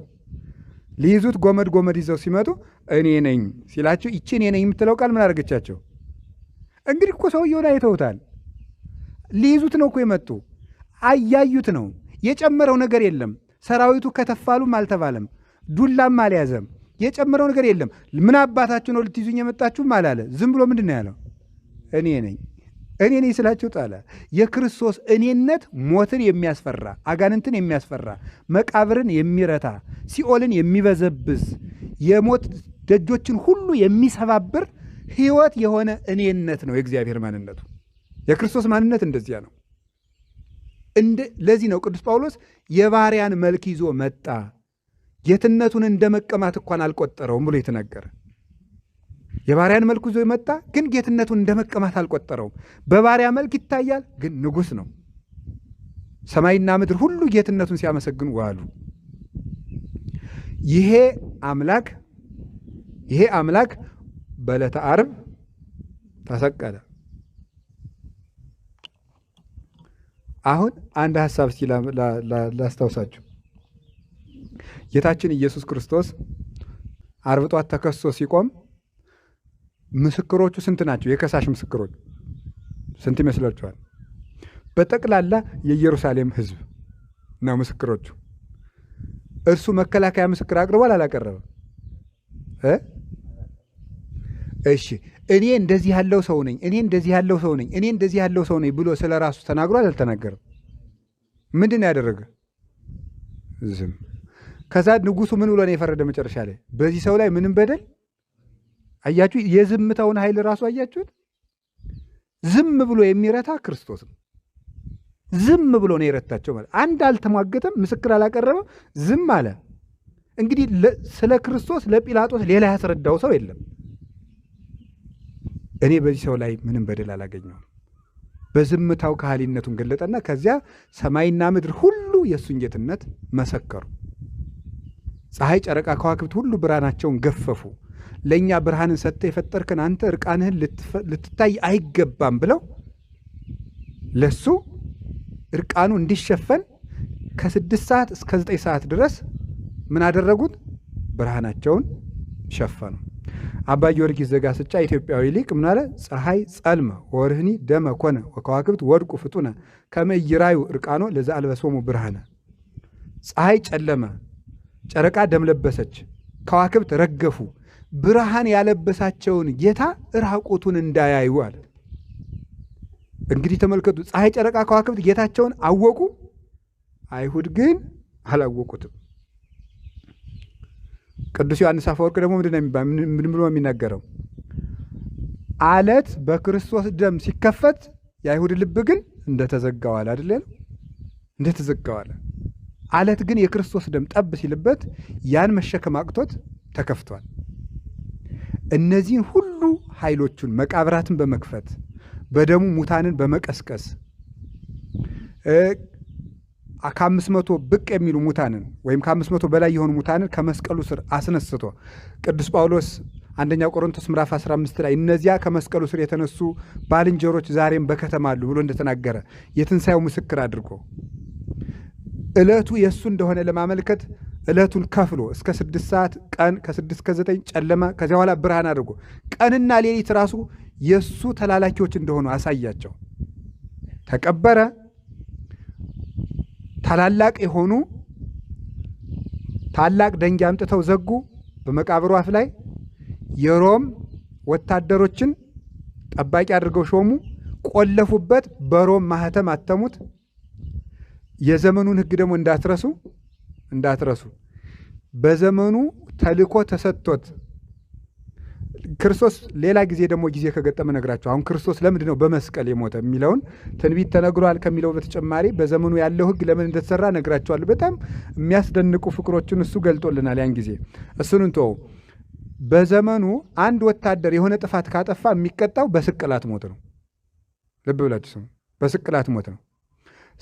ሊይዙት ጎመድ ጎመድ ይዘው ሲመጡ እኔ ነኝ ሲላቸው ይቺ እኔ ነኝ የምትለው ቃል ምን አደረገቻቸው? እንግዲህ እኮ ሰውየውን አይተውታል። ሊይዙት ነው እኮ የመጡ፣ አያዩት ነው። የጨመረው ነገር የለም። ሰራዊቱ ከተፋሉም አልተባለም፣ ዱላም አልያዘም። የጨመረው ነገር የለም። ምን አባታችሁ ነው ልትይዙኝ የመጣችሁም አላለ። ዝም ብሎ ምንድን ነው ያለው? እኔ ነኝ እኔ ነኝ ስላቸው ጣለ። የክርስቶስ እኔነት ሞትን የሚያስፈራ፣ አጋንንትን የሚያስፈራ፣ መቃብርን የሚረታ፣ ሲኦልን የሚበዘብዝ፣ የሞት ደጆችን ሁሉ የሚሰባብር ሕይወት የሆነ እኔነት ነው የእግዚአብሔር ማንነቱ። የክርስቶስ ማንነት እንደዚያ ነው። ለዚህ ነው ቅዱስ ጳውሎስ የባሪያን መልክ ይዞ መጣ፣ ጌትነቱን እንደ መቀማት እንኳን አልቆጠረውም ብሎ የተናገረ። የባሪያን መልክ ይዞ መጣ፣ ግን ጌትነቱን እንደ መቀማት አልቆጠረውም። በባሪያ መልክ ይታያል፣ ግን ንጉሥ ነው። ሰማይና ምድር ሁሉ ጌትነቱን ሲያመሰግኑ ዋሉ። ይሄ አምላክ ይሄ አምላክ በዕለተ ዓርብ ተሰቀለ። አሁን አንድ ሐሳብ እስኪ ላስታውሳችሁ። ጌታችን ኢየሱስ ክርስቶስ ዓርብ ጧት ተከሶ ሲቆም ምስክሮቹ ስንት ናቸው? የከሳሽ ምስክሮች ስንት ይመስላችኋል? በጠቅላላ የኢየሩሳሌም ሕዝብ ነው ምስክሮቹ። እርሱ መከላከያ ምስክር አቅርቧል አላቀረበም? እሺ እኔ እንደዚህ ያለው ሰው ነኝ፣ እኔ እንደዚህ ያለው ሰው ነኝ፣ እኔ እንደዚህ ያለው ሰው ነኝ ብሎ ስለ ራሱ ተናግሯል? አልተናገረም? ምንድን ነው ያደረገ? ዝም። ከዛ ንጉሱ ምን ብሎ ነው የፈረደ መጨረሻ ላይ? በዚህ ሰው ላይ ምንም በደል አያችሁ። የዝምታውን ኃይል ራሱ አያችሁት? ዝም ብሎ የሚረታ ክርስቶስ ነው። ዝም ብሎ ነው የረታቸው ማለት አንድ አልተሟገተም፣ ምስክር አላቀረበም፣ ዝም አለ። እንግዲህ ስለ ክርስቶስ ለጲላጦስ ሌላ ያስረዳው ሰው የለም። እኔ በዚህ ሰው ላይ ምንም በደል አላገኘሁም። በዝምታው ከሃሊነቱን ገለጠና ከዚያ ሰማይና ምድር ሁሉ የእሱን ጌትነት መሰከሩ። ፀሐይ፣ ጨረቃ፣ ከዋክብት ሁሉ ብርሃናቸውን ገፈፉ። ለእኛ ብርሃንን ሰጥተህ የፈጠርከን አንተ እርቃንህን ልትታይ አይገባም ብለው ለሱ እርቃኑ እንዲሸፈን ከ6 ሰዓት እስከ 9 ሰዓት ድረስ ምን አደረጉት? ብርሃናቸውን ሸፈኑ። አባ ጊዮርጊስ ዘጋስጫ ኢትዮጵያዊ ሊቅ ምን አለ? ፀሐይ ጸልመ ወርህኒ ደመ ኮነ ወከዋክብት ወድቁ ፍጡነ ከመ ኢይራዩ እርቃኖ ለዘአልበሶሙ ብርሃነ። ፀሐይ ጨለመ፣ ጨረቃ ደም ለበሰች፣ ከዋክብት ረገፉ፣ ብርሃን ያለበሳቸውን ጌታ ራቁቱን እንዳያዩ አለ። እንግዲህ ተመልከቱ፣ ፀሐይ፣ ጨረቃ፣ ከዋክብት ጌታቸውን አወቁ፣ አይሁድ ግን አላወቁትም። ቅዱስ ዮሐንስ አፈወርቅ ደግሞ ምንድን ነው ምን ብሎ የሚናገረው? አለት በክርስቶስ ደም ሲከፈት የአይሁድ ልብ ግን እንደተዘጋዋል አይደል? እንደተዘጋዋል። አለት ግን የክርስቶስ ደም ጠብ ሲልበት ያን መሸከም አቅቶት ተከፍቷል። እነዚህን ሁሉ ኃይሎቹን መቃብራትን በመክፈት በደሙ ሙታንን በመቀስቀስ ከ500 ብቅ የሚሉ ሙታንን ወይም ከ500 በላይ የሆኑ ሙታንን ከመስቀሉ ስር አስነስቶ ቅዱስ ጳውሎስ አንደኛ ቆሮንቶስ ምዕራፍ 15 ላይ እነዚያ ከመስቀሉ ስር የተነሱ ባልንጀሮች ዛሬም በከተማ አሉ ብሎ እንደተናገረ የትንሣኤው ምስክር አድርጎ ዕለቱ የእሱ እንደሆነ ለማመልከት ዕለቱን ከፍሎ እስከ 6 ሰዓት ቀን ከ6 እስከ 9 ጨለማ ከዚያ በኋላ ብርሃን አድርጎ ቀንና ሌሊት ራሱ የእሱ ተላላኪዎች እንደሆኑ አሳያቸው። ተቀበረ። ታላላቅ የሆኑ ታላቅ ደንጊያ አምጥተው ዘጉ በመቃብሩ አፍ ላይ። የሮም ወታደሮችን ጠባቂ አድርገው ሾሙ፣ ቆለፉበት፣ በሮም ማህተም አተሙት። የዘመኑን ሕግ ደግሞ እንዳትረሱ እንዳትረሱ። በዘመኑ ተልኮ ተሰጥቶት ክርስቶስ ሌላ ጊዜ ደግሞ ጊዜ ከገጠመ ነግራቸው። አሁን ክርስቶስ ለምንድን ነው በመስቀል የሞተ የሚለውን ትንቢት ተነግሯል ከሚለው በተጨማሪ በዘመኑ ያለው ሕግ ለምን እንደተሰራ ነግራቸዋለሁ። በጣም የሚያስደንቁ ፍቅሮችን እሱ ገልጦልናል። ያን ጊዜ እሱን እንተወው። በዘመኑ አንድ ወታደር የሆነ ጥፋት ካጠፋ የሚቀጣው በስቅላት ሞት ነው። ልብ ብላችሁ ስሙ። በስቅላት ሞት ነው።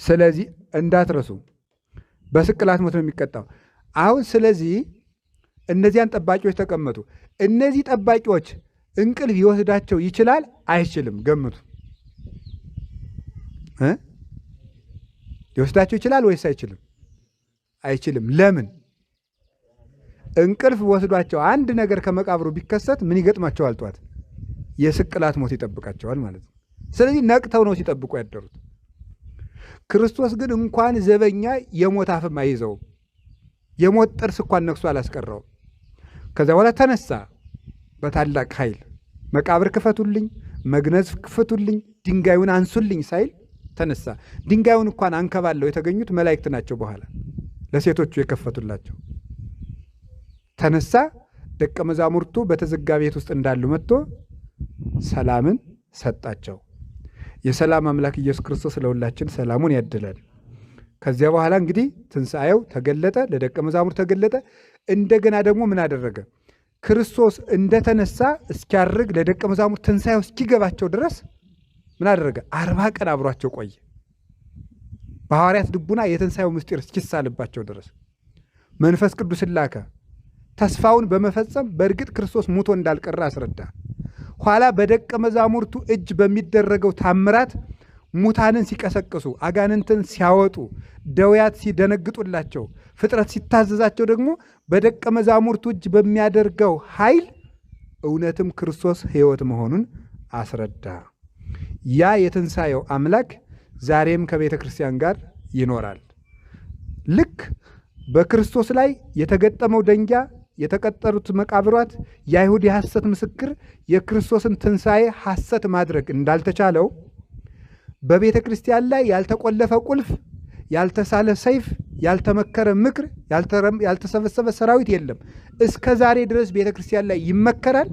ስለዚህ እንዳትረሱ፣ በስቅላት ሞት ነው የሚቀጣው። አሁን ስለዚህ እነዚያን ጠባቂዎች ተቀመጡ። እነዚህ ጠባቂዎች እንቅልፍ ይወስዳቸው ይችላል አይችልም? ገምቱ። ሊወስዳቸው ይችላል ወይስ አይችልም? አይችልም። ለምን? እንቅልፍ ወስዷቸው አንድ ነገር ከመቃብሩ ቢከሰት ምን ይገጥማቸዋል? ጧት የስቅላት ሞት ይጠብቃቸዋል ማለት ነው። ስለዚህ ነቅተው ነው ሲጠብቁ ያደሩት። ክርስቶስ ግን እንኳን ዘበኛ የሞት አፍም አይዘውም። የሞት ጥርስ እንኳን ነክሶ አላስቀረውም። ከዚያ በኋላ ተነሳ በታላቅ ኃይል። መቃብር ክፈቱልኝ፣ መግነዝ ክፈቱልኝ፣ ድንጋዩን አንሱልኝ ሳይል ተነሳ። ድንጋዩን እንኳን አንከባለው የተገኙት መላእክት ናቸው። በኋላ ለሴቶቹ የከፈቱላቸው። ተነሳ። ደቀ መዛሙርቱ በተዘጋ ቤት ውስጥ እንዳሉ መጥቶ ሰላምን ሰጣቸው። የሰላም አምላክ ኢየሱስ ክርስቶስ ለሁላችን ሰላሙን ያድለን። ከዚያ በኋላ እንግዲህ ትንሣኤው ተገለጠ፣ ለደቀ መዛሙርት ተገለጠ። እንደገና ደግሞ ምን አደረገ? ክርስቶስ እንደተነሳ እስኪያርግ ለደቀ መዛሙርት ትንሣኤው እስኪገባቸው ድረስ ምን አደረገ? 40 ቀን አብሯቸው ቆየ። በሐዋርያት ልቡና የትንሣኤው ምስጢር እስኪሳልባቸው ድረስ መንፈስ ቅዱስን ላከ። ተስፋውን በመፈጸም በእርግጥ ክርስቶስ ሙቶ እንዳልቀረ አስረዳ። ኋላ በደቀ መዛሙርቱ እጅ በሚደረገው ታምራት ሙታንን ሲቀሰቅሱ፣ አጋንንትን ሲያወጡ፣ ደውያት ሲደነግጡላቸው፣ ፍጥረት ሲታዘዛቸው ደግሞ በደቀ መዛሙርቱ እጅ በሚያደርገው ኃይል እውነትም ክርስቶስ ሕይወት መሆኑን አስረዳ። ያ የትንሣኤው አምላክ ዛሬም ከቤተ ክርስቲያን ጋር ይኖራል። ልክ በክርስቶስ ላይ የተገጠመው ደንጊያ የተቀጠሩት መቃብራት፣ የአይሁድ የሐሰት ምስክር የክርስቶስን ትንሣኤ ሐሰት ማድረግ እንዳልተቻለው በቤተ ክርስቲያን ላይ ያልተቆለፈ ቁልፍ፣ ያልተሳለ ሰይፍ፣ ያልተመከረ ምክር፣ ያልተሰበሰበ ሰራዊት የለም። እስከ ዛሬ ድረስ ቤተ ክርስቲያን ላይ ይመከራል።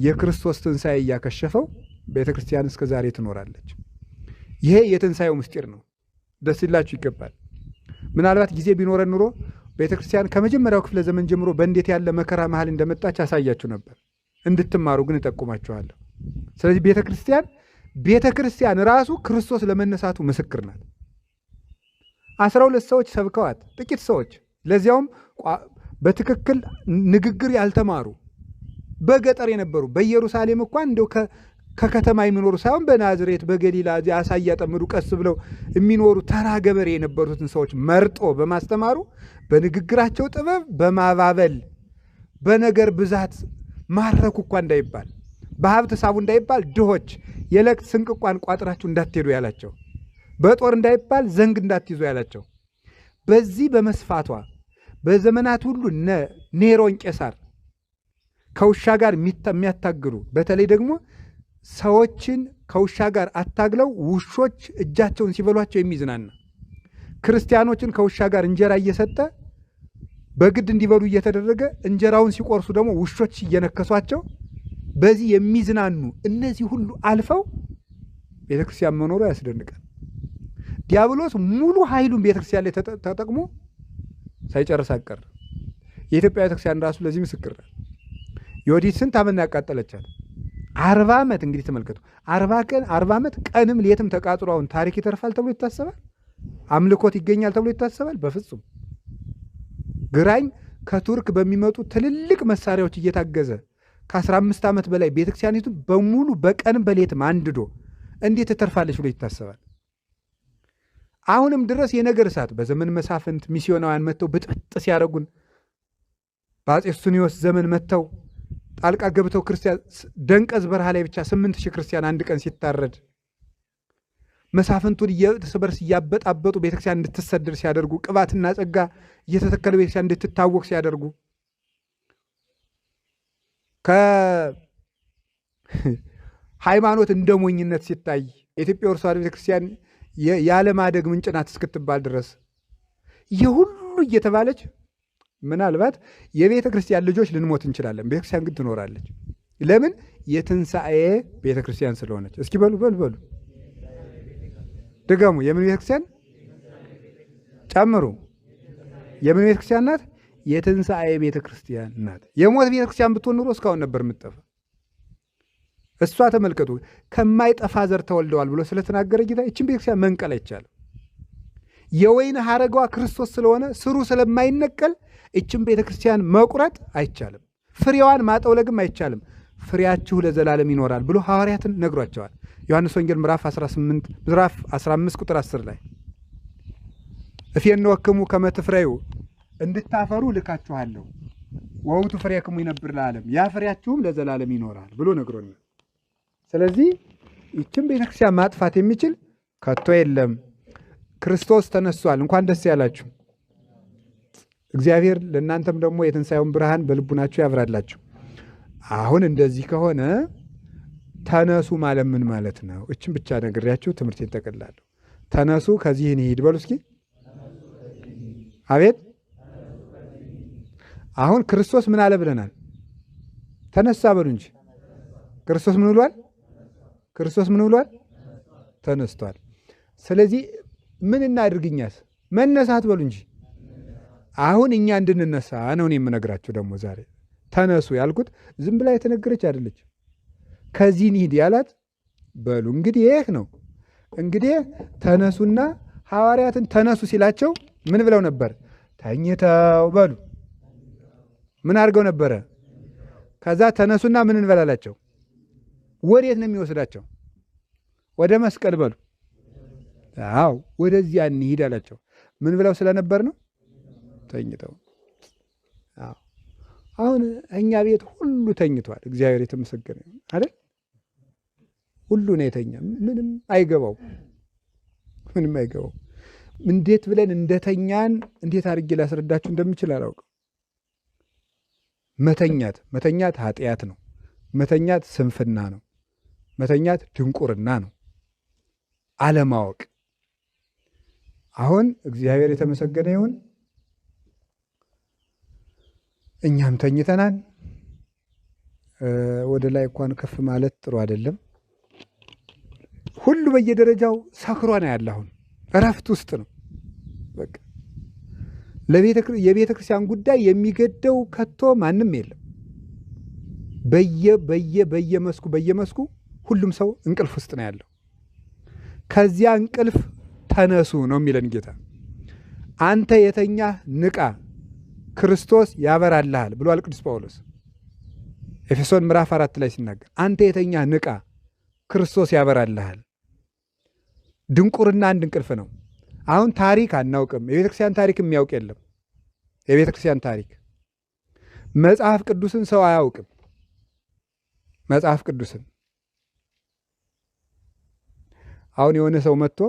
የክርስቶስ ትንሣኤ እያከሸፈው ቤተ ክርስቲያን እስከ ዛሬ ትኖራለች። ይሄ የትንሣኤው ምስጢር ነው። ደስ ይላችሁ ይገባል። ምናልባት ጊዜ ቢኖረን ኑሮ ቤተ ክርስቲያን ከመጀመሪያው ክፍለ ዘመን ጀምሮ በእንዴት ያለ መከራ መሃል እንደመጣች አሳያችሁ ነበር። እንድትማሩ ግን እጠቁማችኋለሁ። ስለዚህ ቤተ ክርስቲያን ራሱ ክርስቶስ ለመነሳቱ ምስክር ናት። 12 ሰዎች ሰብከዋት፣ ጥቂት ሰዎች ለዚያውም በትክክል ንግግር ያልተማሩ፣ በገጠር የነበሩ፣ በኢየሩሳሌም እንኳን እንደው ከከተማ የሚኖሩ ሳይሆን በናዝሬት በገሊላ አሳ እያጠመዱ ቀስ ብለው የሚኖሩ ተራ ገበሬ የነበሩትን ሰዎች መርጦ በማስተማሩ፣ በንግግራቸው ጥበብ በማባበል፣ በነገር ብዛት ማረኩ እኳ እንዳይባል፣ በሀብት ሳቡ እንዳይባል፣ ድሆች የዕለት ስንቅ እንኳን ቋጥራችሁ እንዳትሄዱ ያላቸው፣ በጦር እንዳይባል ዘንግ እንዳትይዙ ያላቸው፣ በዚህ በመስፋቷ በዘመናት ሁሉ ኔሮን ቄሳር ከውሻ ጋር የሚያታግሉ፣ በተለይ ደግሞ ሰዎችን ከውሻ ጋር አታግለው ውሾች እጃቸውን ሲበሏቸው የሚዝናና፣ ክርስቲያኖችን ከውሻ ጋር እንጀራ እየሰጠ በግድ እንዲበሉ እየተደረገ እንጀራውን ሲቆርሱ ደግሞ ውሾች እየነከሷቸው በዚህ የሚዝናኑ፣ እነዚህ ሁሉ አልፈው ቤተክርስቲያን መኖሩ ያስደንቃል። ዲያብሎስ ሙሉ ኃይሉን ቤተክርስቲያን ላይ ተጠቅሞ ሳይጨርስ አቀረ። የኢትዮጵያ ቤተክርስቲያን ራሱ ለዚህ ምስክር ናት። ዮዲት ስንት ዓመት ነው ያቃጠለቻት? 40 ዓመት። እንግዲህ ተመልከቱ። 40 ቀን፣ 40 ዓመት ቀንም ሌትም ተቃጥሎ አሁን ታሪክ ይተርፋል ተብሎ ይታሰባል? አምልኮት ይገኛል ተብሎ ይታሰባል? በፍጹም። ግራኝ ከቱርክ በሚመጡ ትልልቅ መሳሪያዎች እየታገዘ ከ15 ዓመት በላይ ቤተክርስቲያኒቱ በሙሉ በቀንም በሌትም አንድዶ እንዴት ትተርፋለች ብሎ ይታሰባል? አሁንም ድረስ የነገር እሳት በዘመን መሳፍንት ሚስዮናውያን መጥተው ብጥብጥ ሲያደርጉን፣ በአፄ ሱስንዮስ ዘመን መጥተው ጣልቃ ገብተው ክርስቲያን ደንቀዝ በረሃ ላይ ብቻ 8,000 ክርስቲያን አንድ ቀን ሲታረድ፣ መሳፍንቱን እርስ በርስ እያበጣበጡ ቤተክርስቲያን እንድትሰደድ ሲያደርጉ፣ ቅባትና ጸጋ እየተተከለ ቤተክርስቲያን እንድትታወቅ ሲያደርጉ፣ ከሃይማኖት እንደ ሞኝነት ሲታይ፣ የኢትዮጵያ ኦርቶዶክስ ቤተክርስቲያን ያለማደግ ምንጭ ናት እስክትባል ድረስ የሁሉ እየተባለች፣ ምናልባት የቤተ ክርስቲያን ልጆች ልንሞት እንችላለን። ቤተ ክርስቲያን ግን ትኖራለች። ለምን? የትንሣኤ ቤተ ክርስቲያን ስለሆነች። እስኪ በሉ በሉ በሉ፣ ድገሙ። የምን ቤተ ክርስቲያን? ጨምሩ። የምን ቤተ ክርስቲያን ናት? የትንሣኤ ቤተ ክርስቲያን ናት። የሞት ቤተ ክርስቲያን ብትሆን ኑሮ እስካሁን ነበር የምትጠፋ። እሷ ተመልከቱ፣ ከማይጠፋ ዘር ተወልደዋል ብሎ ስለተናገረ ጌታ ይችን ቤተክርስቲያን መንቀል አይቻልም። የወይን ሐረጓ ክርስቶስ ስለሆነ ስሩ ስለማይነቀል ይችን ቤተክርስቲያን መቁረጥ አይቻልም። ፍሬዋን ማጠውለግም አይቻልም። ፍሬያችሁ ለዘላለም ይኖራል ብሎ ሐዋርያትን ነግሯቸዋል። ዮሐንስ ወንጌል ምዕራፍ 18፣ ምዕራፍ 15 ቁጥር 10 ላይ እፌንወክሙ ከመ ትፍረዩ፣ እንድታፈሩ ልካችኋለሁ፣ ወውቱ ፍሬክሙ ይነብር ለዓለም፣ ያ ፍሬያችሁም ለዘላለም ይኖራል ብሎ ነግሮናል። ስለዚህ ይችን ቤተክርስቲያን ማጥፋት የሚችል ከቶ የለም። ክርስቶስ ተነስቷል። እንኳን ደስ ያላችሁ። እግዚአብሔር ለእናንተም ደግሞ የትንሣኤውን ብርሃን በልቡናችሁ ያብራላችሁ። አሁን እንደዚህ ከሆነ ተነሱ ማለት ምን ማለት ነው? እችን ብቻ ነግሬያችሁ ትምህርቴን ጠቅላለሁ። ተነሱ ከዚህ እንሂድ በሉ እስኪ። አቤት፣ አሁን ክርስቶስ ምን አለ ብለናል? ተነሳ በሉ እንጂ። ክርስቶስ ምን ብሏል? ክርስቶስ ምን ብሏል? ተነስቷል። ስለዚህ ምን እናድርግኛስ? መነሳት በሉ እንጂ። አሁን እኛ እንድንነሳ ነው እኔ የምነግራችሁ። ደግሞ ዛሬ ተነሱ ያልኩት ዝም ብላ የተነገረች አይደለች። ከዚህ እንሂድ ያላት በሉ እንግዲህ ይህ ነው። እንግዲህ ተነሱና ሐዋርያትን ተነሱ ሲላቸው ምን ብለው ነበር? ተኝተው በሉ። ምን አድርገው ነበረ? ከዛ ተነሱና ምን እንበላላቸው? ወዴት ነው የሚወስዳቸው? ወደ መስቀል በሉ። አዎ፣ ወደዚያ እንሂድ አላቸው። ምን ብለው ስለነበር ነው? ተኝተው። አዎ፣ አሁን እኛ ቤት ሁሉ ተኝቷል። እግዚአብሔር የተመሰገነ ይሁን አይደል? ሁሉ ነው የተኛ። ምንም አይገባው፣ ምንም አይገባው። እንዴት ብለን እንደተኛን እንዴት አድርጌ ላስረዳችሁ እንደምችል አላውቅም። መተኛት መተኛት ኃጢአት ነው። መተኛት ስንፍና ነው። መተኛት ድንቁርና ነው፣ አለማወቅ። አሁን እግዚአብሔር የተመሰገነ ይሁን፣ እኛም ተኝተናል። ወደ ላይ እንኳን ከፍ ማለት ጥሩ አይደለም። ሁሉ በየደረጃው ሰክሮ ነው ያለ። አሁን እረፍት ውስጥ ነው። በቃ የቤተ ክርስቲያን ጉዳይ የሚገደው ከቶ ማንም የለም። በየ በየ በየመስኩ በየመስኩ ሁሉም ሰው እንቅልፍ ውስጥ ነው ያለው። ከዚያ እንቅልፍ ተነሱ ነው የሚለን ጌታ። አንተ የተኛህ ንቃ፣ ክርስቶስ ያበራልሃል ብሏል ቅዱስ ጳውሎስ ኤፌሶን ምዕራፍ 4 ላይ ሲናገር፣ አንተ የተኛህ ንቃ፣ ክርስቶስ ያበራልሃል። ድንቁርና አንድ እንቅልፍ ነው። አሁን ታሪክ አናውቅም። የቤተ ክርስቲያን ታሪክ የሚያውቅ የለም። የቤተ ክርስቲያን ታሪክ መጽሐፍ ቅዱስን ሰው አያውቅም። መጽሐፍ ቅዱስን አሁን የሆነ ሰው መጥቶ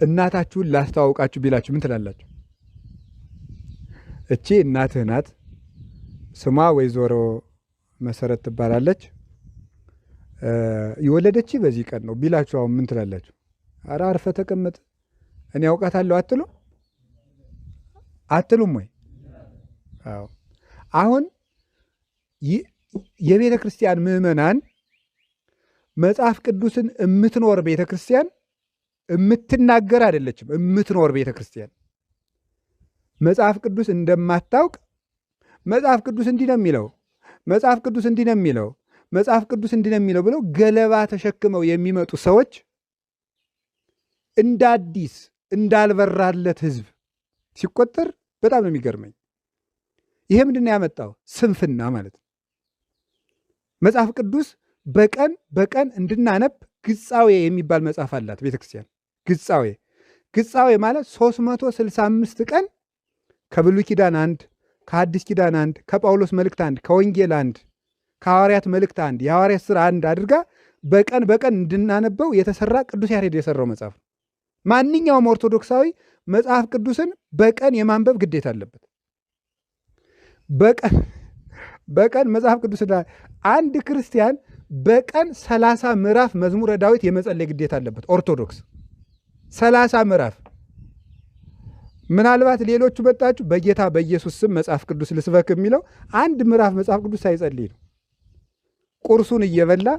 እናታችሁን ላስተዋውቃችሁ ቢላችሁ ምን ትላላችሁ? እቺ እናትህ ናት፣ ስሟ ወይዘሮ መሰረት ትባላለች፣ የወለደች በዚህ ቀን ነው ቢላችሁ አሁን ምን ትላላችሁ? ኧረ አርፈህ ተቀመጥ እኔ አውቃታለሁ አትሉ አትሉም ወይ? አዎ። አሁን የቤተ ክርስቲያን ምዕመናን መጽሐፍ ቅዱስን የምትኖር ቤተ ክርስቲያን የምትናገር አይደለችም። የምትኖር ቤተ ክርስቲያን መጽሐፍ ቅዱስ እንደማታውቅ መጽሐፍ ቅዱስ እንዲህ ነው የሚለው፣ መጽሐፍ ቅዱስ እንዲህ ነው የሚለው፣ መጽሐፍ ቅዱስ እንዲህ ነው የሚለው ብለው ገለባ ተሸክመው የሚመጡ ሰዎች እንደ አዲስ እንዳልበራለት ሕዝብ ሲቆጠር በጣም ነው የሚገርመኝ። ይሄ ምንድን ነው ያመጣው? ስንፍና ማለት ነው። መጽሐፍ ቅዱስ በቀን በቀን እንድናነብ ግጻዌ የሚባል መጽሐፍ አላት ቤተክርስቲያን። ግጻዌ ግጻዌ ማለት 365 ቀን ከብሉይ ኪዳን አንድ፣ ከሐዲስ ኪዳን አንድ፣ ከጳውሎስ መልእክት አንድ፣ ከወንጌል አንድ፣ ከሐዋርያት መልእክት አንድ፣ የሐዋርያት ሥራ አንድ አድርጋ በቀን በቀን እንድናነበው የተሰራ ቅዱስ ያሬድ የሰራው መጽሐፍ ነው። ማንኛውም ኦርቶዶክሳዊ መጽሐፍ ቅዱስን በቀን የማንበብ ግዴታ አለበት። በቀን በቀን መጽሐፍ ቅዱስ አንድ ክርስቲያን በቀን 30 ምዕራፍ መዝሙረ ዳዊት የመጸለይ ግዴታ አለበት። ኦርቶዶክስ 30 ምዕራፍ። ምናልባት ሌሎቹ በጣችሁ በጌታ በኢየሱስ ስም መጽሐፍ ቅዱስ ልስበክ የሚለው አንድ ምዕራፍ መጽሐፍ ቅዱስ ሳይጸልይ ነው። ቁርሱን እየበላ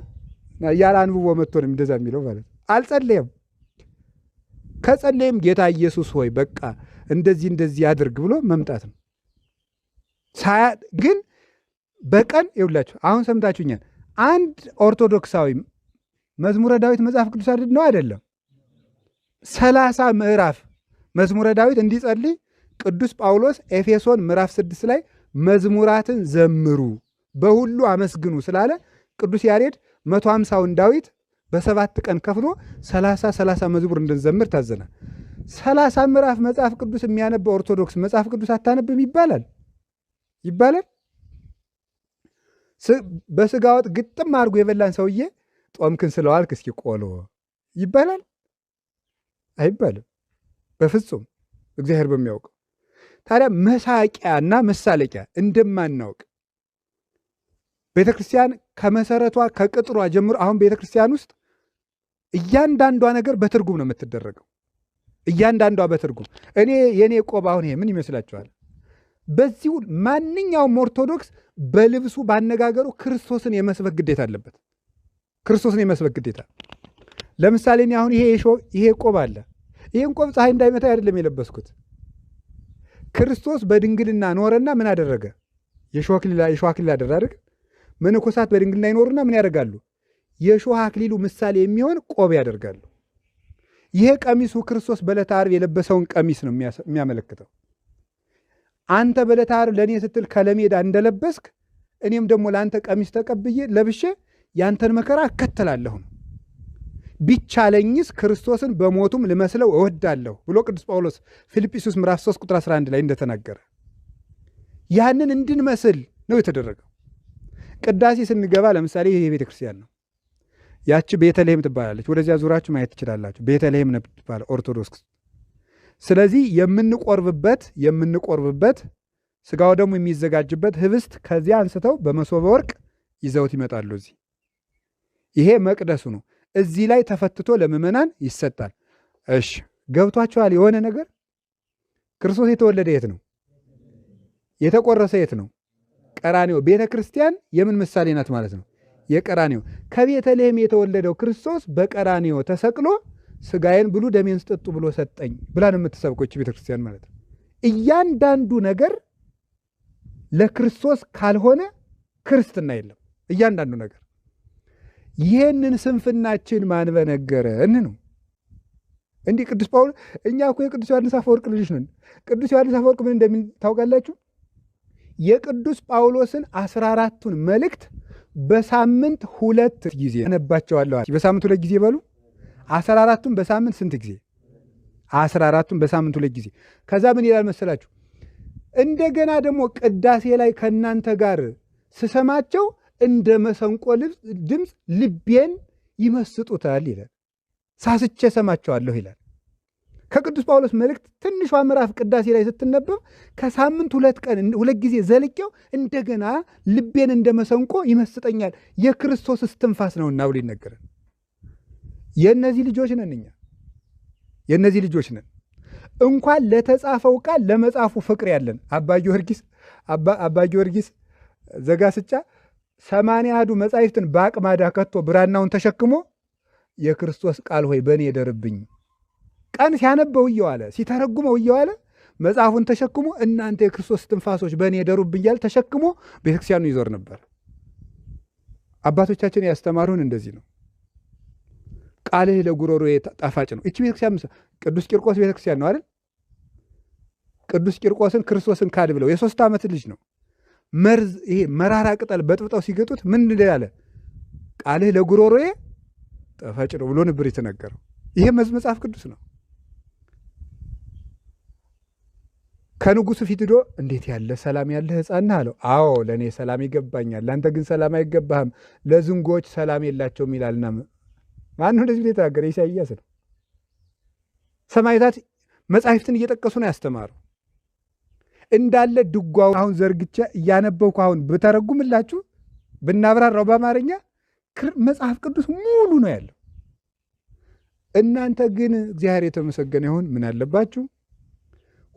ያለ አንብቦ መጥቶ ነው እንደዛ የሚለው ማለት ነው። አልጸለየም። ከጸለየም ጌታ ኢየሱስ ሆይ በቃ እንደዚህ እንደዚህ አድርግ ብሎ መምጣት ነው። ግን በቀን ይውላችሁ አሁን ሰምታችሁኛል። አንድ ኦርቶዶክሳዊ መዝሙረ ዳዊት መጽሐፍ ቅዱስ አይደል ነው አይደለም? 30 ምዕራፍ መዝሙረ ዳዊት እንዲጸልይ ቅዱስ ጳውሎስ ኤፌሶን ምዕራፍ 6 ላይ መዝሙራትን ዘምሩ በሁሉ አመስግኑ ስላለ ቅዱስ ያሬድ 150ውን ዳዊት በ7 ቀን ከፍሎ 30 30 መዝሙር እንድንዘምር ታዘናል። 30 ምዕራፍ መጽሐፍ ቅዱስ የሚያነበው ኦርቶዶክስ መጽሐፍ ቅዱስ አታነብም ይባላል ይባላል? በስጋ ወጥ ግጥም አድርጎ የበላን ሰውዬ ጦምክን ስለዋልክ እስኪ ቆሎ ይባላል? አይባልም በፍጹም፣ እግዚአብሔር በሚያውቀው። ታዲያ መሳቂያና መሳለቂያ እንደማናውቅ ቤተክርስቲያን ከመሰረቷ ከቅጥሯ ጀምሮ አሁን ቤተክርስቲያን ውስጥ እያንዳንዷ ነገር በትርጉም ነው የምትደረገው። እያንዳንዷ በትርጉም። እኔ የኔ ቆብ አሁን ይሄ ምን ይመስላችኋል? በዚሁ ማንኛውም ኦርቶዶክስ በልብሱ ባነጋገሩ ክርስቶስን የመስበክ ግዴታ አለበት። ክርስቶስን የመስበክ ግዴታ። ለምሳሌ እኔ አሁን ይሄ ቆብ አለ። ይሄን ቆብ ፀሐይ እንዳይመታ አይደለም የለበስኩት። ክርስቶስ በድንግልና ኖረና ምን አደረገ? የሾህ አክሊል አደረገ። መነኮሳት በድንግልና ይኖሩና ምን ያደርጋሉ? የሾህ አክሊሉ ምሳሌ የሚሆን ቆብ ያደርጋሉ። ይሄ ቀሚሱ ክርስቶስ በዕለተ ዓርብ የለበሰውን ቀሚስ ነው የሚያመለክተው። አንተ በዕለተ ዓርብ ለእኔ ስትል ከለሜዳ እንደለበስክ እኔም ደግሞ ለአንተ ቀሚስ ተቀብዬ ለብሼ ያንተን መከራ እከተላለሁ ነው። ቢቻለኝስ ክርስቶስን በሞቱም ልመስለው እወዳለሁ ብሎ ቅዱስ ጳውሎስ ፊልጵስዩስ ምዕራፍ 3 ቁጥር 11 ላይ እንደተናገረ ያንን እንድንመስል ነው የተደረገው። ቅዳሴ ስንገባ ለምሳሌ ይሄ ቤተ ክርስቲያን ነው። ያቺ ቤተልሔም ትባላለች። ወደዚያ ዙራችሁ ማየት ትችላላችሁ። ቤተልሔም ነው ትባላል ኦርቶዶክስ። ስለዚህ የምንቆርብበት ስጋው ደግሞ የሚዘጋጅበት ህብስት ከዚያ አንስተው በመሶበ ወርቅ ይዘውት ይመጣሉ። እዚህ ይሄ መቅደሱ ነው። እዚህ ላይ ተፈትቶ ለምዕመናን ይሰጣል። እሺ ገብቷቸዋል? የሆነ ነገር ክርስቶስ የተወለደ የት ነው? የተቆረሰ የት ነው? ቀራንዮ። ቤተ ክርስቲያን የምን ምሳሌ ናት ማለት ነው? የቀራንዮ። ከቤተልሔም የተወለደው ክርስቶስ በቀራንዮ ተሰቅሎ ስጋዬን ብሉ ደሜን ስጠጡ ብሎ ሰጠኝ ብላ ነው የምትሰብከው ቤተ ክርስቲያን ማለት ነው። እያንዳንዱ ነገር ለክርስቶስ ካልሆነ ክርስትና የለም። እያንዳንዱ ነገር ይህንን ስንፍናችን ማን በነገረን ነው። እንዲህ ቅዱስ ጳውሎስ፣ እኛ እኮ የቅዱስ ዮሐንስ አፈወርቅ ልጆች ነን። ቅዱስ ዮሐንስ አፈወርቅ ምን እንደሚል ታውቃላችሁ? የቅዱስ ጳውሎስን 14ቱን መልእክት በሳምንት 2 ጊዜ አነባቸዋለሁ። በሳምንት 2 ጊዜ በሉ። 14ቱን በሳምንት ስንት ጊዜ? 14ቱን በሳምንት 2 ጊዜ። ከዛ ምን ይላል መሰላችሁ? እንደገና ደግሞ ቅዳሴ ላይ ከእናንተ ጋር ስሰማቸው እንደ መሰንቆ ድምፅ ልቤን ይመስጡታል ይላል። ሳስቼ ሰማቸዋለሁ ይላል። ከቅዱስ ጳውሎስ መልእክት ትንሿ ምዕራፍ ቅዳሴ ላይ ስትነበብ ከሳምንት 2 ቀን 2 ጊዜ ዘልቄው እንደገና ልቤን እንደ መሰንቆ ይመስጠኛል፣ የክርስቶስ እስትንፋስ ነውና ብሎ ይነገራል። የእነዚህ ልጆች ነን እኛ፣ የእነዚህ ልጆች ነን። እንኳን ለተጻፈው ቃል ለመጻፉ ፍቅር ያለን አባ ጊዮርጊስ ዘጋስጫ 80 አሐዱ መጻሕፍትን በአቅማዳ ከቶ ብራናውን ተሸክሞ የክርስቶስ ቃል ሆይ በእኔ ደርብኝ፣ ቀን ሲያነበው እየዋለ ሲተረጉመው እየዋለ መጽሐፉን ተሸክሞ እናንተ የክርስቶስ ትንፋሶች በእኔ ደሩብኝ እያለ ተሸክሞ ቤተክርስቲያኑ ይዞር ነበር። አባቶቻችን ያስተማሩን እንደዚህ ነው። ቃልህ ለጉሮሮዬ ጣፋጭ ነው። እቺ ቤተክርስቲያን ቅዱስ ቂርቆስ ቤተክርስቲያን ነው አይደል? ቅዱስ ቂርቆስን ክርስቶስን ካድ ብለው የ3 ዓመት ልጅ ነው። መርዝ ይሄ መራራ ቅጠል በጥብጠው ሲገጡት ምን እንዳለ ቃልህ ለጉሮሮዬ ጣፋጭ ነው ብሎ ነበር የተናገረው። ይሄ መጽሐፍ ቅዱስ ነው። ከንጉሱ ፊት ሄዶ እንዴት ያለ ሰላም ያለ ሕፃን ነህ አለው። አዎ ለኔ ሰላም ይገባኛል፣ ለአንተ ግን ሰላም አይገባህም፣ ለዝንጎች ሰላም የላቸውም ይላልና። ማነው እንደዚህ ብሎ የተናገረ? ኢሳይያስ ነው። ሰማዕታት መጻሕፍትን እየጠቀሱ ነው ያስተማሩ። እንዳለ ድጓው አሁን ዘርግቼ እያነበብኩ አሁን ብተረጉምላችሁ ብናብራራው በአማርኛ መጽሐፍ ቅዱስ ሙሉ ነው ያለው። እናንተ ግን እግዚአብሔር የተመሰገነ ይሁን ምን አለባችሁ?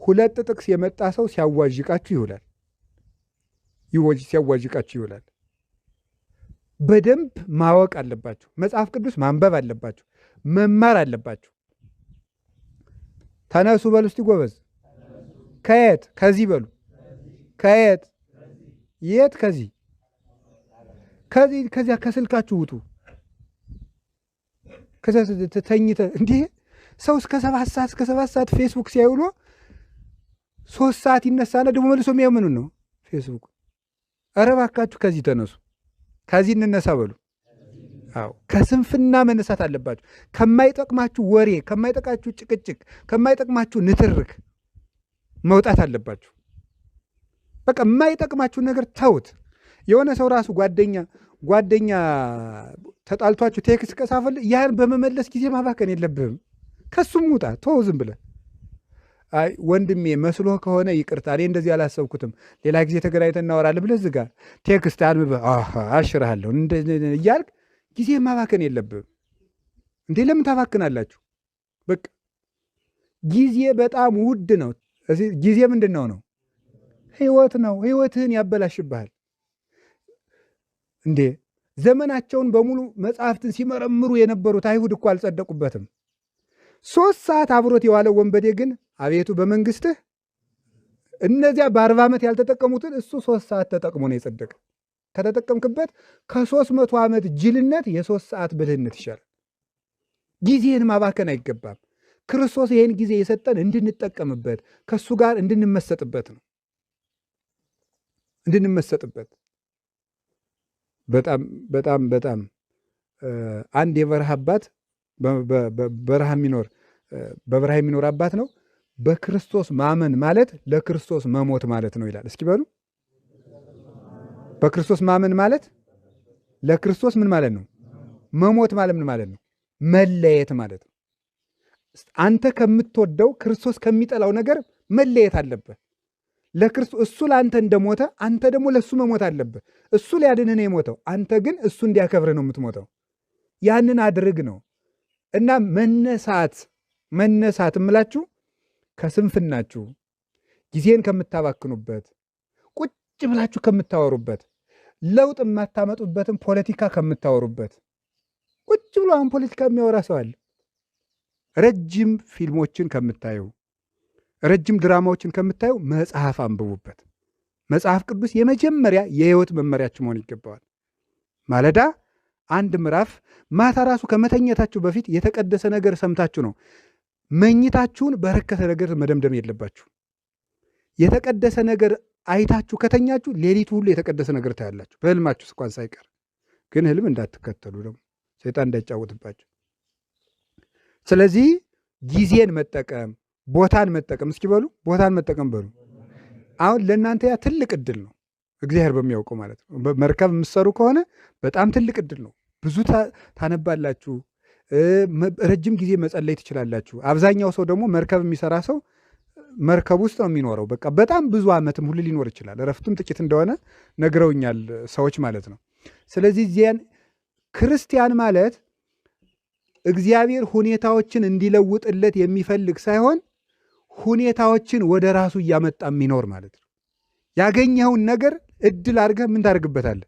2 ጥቅስ የመጣ ሰው ሲያዋዥቃችሁ ይውላል። ሲያዋዥቃችሁ ይውላል። በደንብ ማወቅ አለባችሁ። መጽሐፍ ቅዱስ ማንበብ አለባችሁ። መማር አለባችሁ። ተነሱ በሉ እስቲ ጎበዝ። ከየት? ከዚህ በሉ። ከየት? የት? ከዚህ ከዚህ ከዚያ ከስልካችሁ ውጡ። ከዚያ ተኝተ እንዴ ሰው እስከ 7 ሰዓት እስከ 7 ሰዓት ፌስቡክ ሲያውሎ 3 ሰዓት ይነሳና ደግሞ መልሶ የሚያየው ምኑን ነው? ፌስቡክ። ኧረ እባካችሁ ከዚህ ተነሱ። ከዚህ እንነሳ በሉ። አዎ ከስንፍና መነሳት አለባችሁ። ከማይጠቅማችሁ ወሬ፣ ከማይጠቅማችሁ ጭቅጭቅ፣ ከማይጠቅማችሁ ንትርክ መውጣት አለባችሁ። በቃ የማይጠቅማችሁ ነገር ተውት። የሆነ ሰው ራሱ ጓደኛ ተጣልቷችሁ text ከጻፈልህ ያን በመመለስ ጊዜ ማባከን የለብህም። ከሱም ውጣ፣ ተው ዝም ብለህ። አይ ወንድሜ መስሎህ ከሆነ ይቅርታ፣ እኔ እንደዚህ አላሰብኩትም፣ ሌላ ጊዜ ተገናኝተን እናወራለን ብለህ ዝጋ። text አንብበህ አሃ አሽርሃለሁ እያልክ ጊዜ ማባከን የለብህም። እንዴ ለምን ታባክናላችሁ? በቃ ጊዜ በጣም ውድ ነው። ጊዜ ምንድነው ነው? ህይወት ነው። ህይወትህን ያበላሽብሃል። እንዴ ዘመናቸውን በሙሉ መጽሐፍትን ሲመረምሩ የነበሩት አይሁድ እኮ አልጸደቁበትም። 3 ሰዓት አብሮት የዋለው ወንበዴ ግን አቤቱ በመንግስትህ እነዚያ በ40 ዓመት ያልተጠቀሙትን እሱ 3 ሰዓት ተጠቅሞ ነው የጸደቀ። ከተጠቀምክበት ከ300 ዓመት ጅልነት የ3 ሰዓት ብልህነት ይሻላል። ጊዜህን ማባከን አይገባም። ክርስቶስ ይሄን ጊዜ የሰጠን እንድንጠቀምበት ከሱ ጋር እንድንመሰጥበት ነው። እንድንመሰጥበት። በጣም በጣም በጣም አንድ የበረሃ አባት በበረሃ የሚኖር በበረሃ የሚኖር አባት ነው። በክርስቶስ ማመን ማለት ለክርስቶስ መሞት ማለት ነው ይላል። እስኪ በሉ በክርስቶስ ማመን ማለት ለክርስቶስ ምን ማለት ነው? መሞት ማለት ምን ማለት ነው? መለየት ማለት ነው። አንተ ከምትወደው ክርስቶስ ከሚጠላው ነገር መለየት አለብህ። ለክርስቶስ እሱ ለአንተ እንደሞተ አንተ ደግሞ ለእሱ መሞት አለብህ። እሱ ሊያድንህ ነው የሞተው፣ አንተ ግን እሱ እንዲያከብርህ ነው የምትሞተው። ያንን አድርግ ነው። እና መነሳት መነሳት እምላችሁ ከስንፍናችሁ፣ ጊዜን ከምታባክኑበት፣ ቁጭ ብላችሁ ከምታወሩበት፣ ለውጥ የማታመጡበትን ፖለቲካ ከምታወሩበት፣ ቁጭ ብሎ አሁን ፖለቲካ የሚያወራ ሰው አለ። ረጅም ፊልሞችን ከምታዩ፣ ረጅም ድራማዎችን ከምታዩ መጽሐፍ አንብቡበት። መጽሐፍ ቅዱስ የመጀመሪያ የሕይወት መመሪያችሁ መሆን ይገባዋል። ማለዳ አንድ ምዕራፍ፣ ማታ ራሱ ከመተኛታችሁ በፊት የተቀደሰ ነገር ሰምታችሁ ነው። መኝታችሁን በረከሰ ነገር መደምደም የለባችሁ። የተቀደሰ ነገር አይታችሁ ከተኛችሁ ሌሊቱ ሁሉ የተቀደሰ ነገር ታያላችሁ፣ በህልማችሁ እንኳን ሳይቀር። ግን ህልም እንዳትከተሉ ደግሞ ሰይጣን እንዳይጫወትባችሁ። ስለዚህ ጊዜን መጠቀም፣ ቦታን መጠቀም፣ እስኪ በሉ ቦታን መጠቀም በሉ። አሁን ለእናንተ ያ ትልቅ እድል ነው፣ እግዚአብሔር በሚያውቀው ማለት ነው። መርከብ የምትሰሩ ከሆነ በጣም ትልቅ እድል ነው። ብዙ ታነባላችሁ፣ ረጅም ጊዜ መጸለይ ትችላላችሁ። አብዛኛው ሰው ደግሞ መርከብ የሚሰራ ሰው መርከብ ውስጥ ነው የሚኖረው። በቃ በጣም ብዙ ዓመትም ሁሉ ሊኖር ይችላል። እረፍቱም ጥቂት እንደሆነ ነግረውኛል ሰዎች ማለት ነው። ስለዚህ ዚያን ክርስቲያን ማለት እግዚአብሔር ሁኔታዎችን እንዲለውጥለት የሚፈልግ ሳይሆን ሁኔታዎችን ወደ ራሱ እያመጣ የሚኖር ማለት ነው። ያገኘኸውን ነገር እድል አድርገህ ምን ታደርግበታለህ?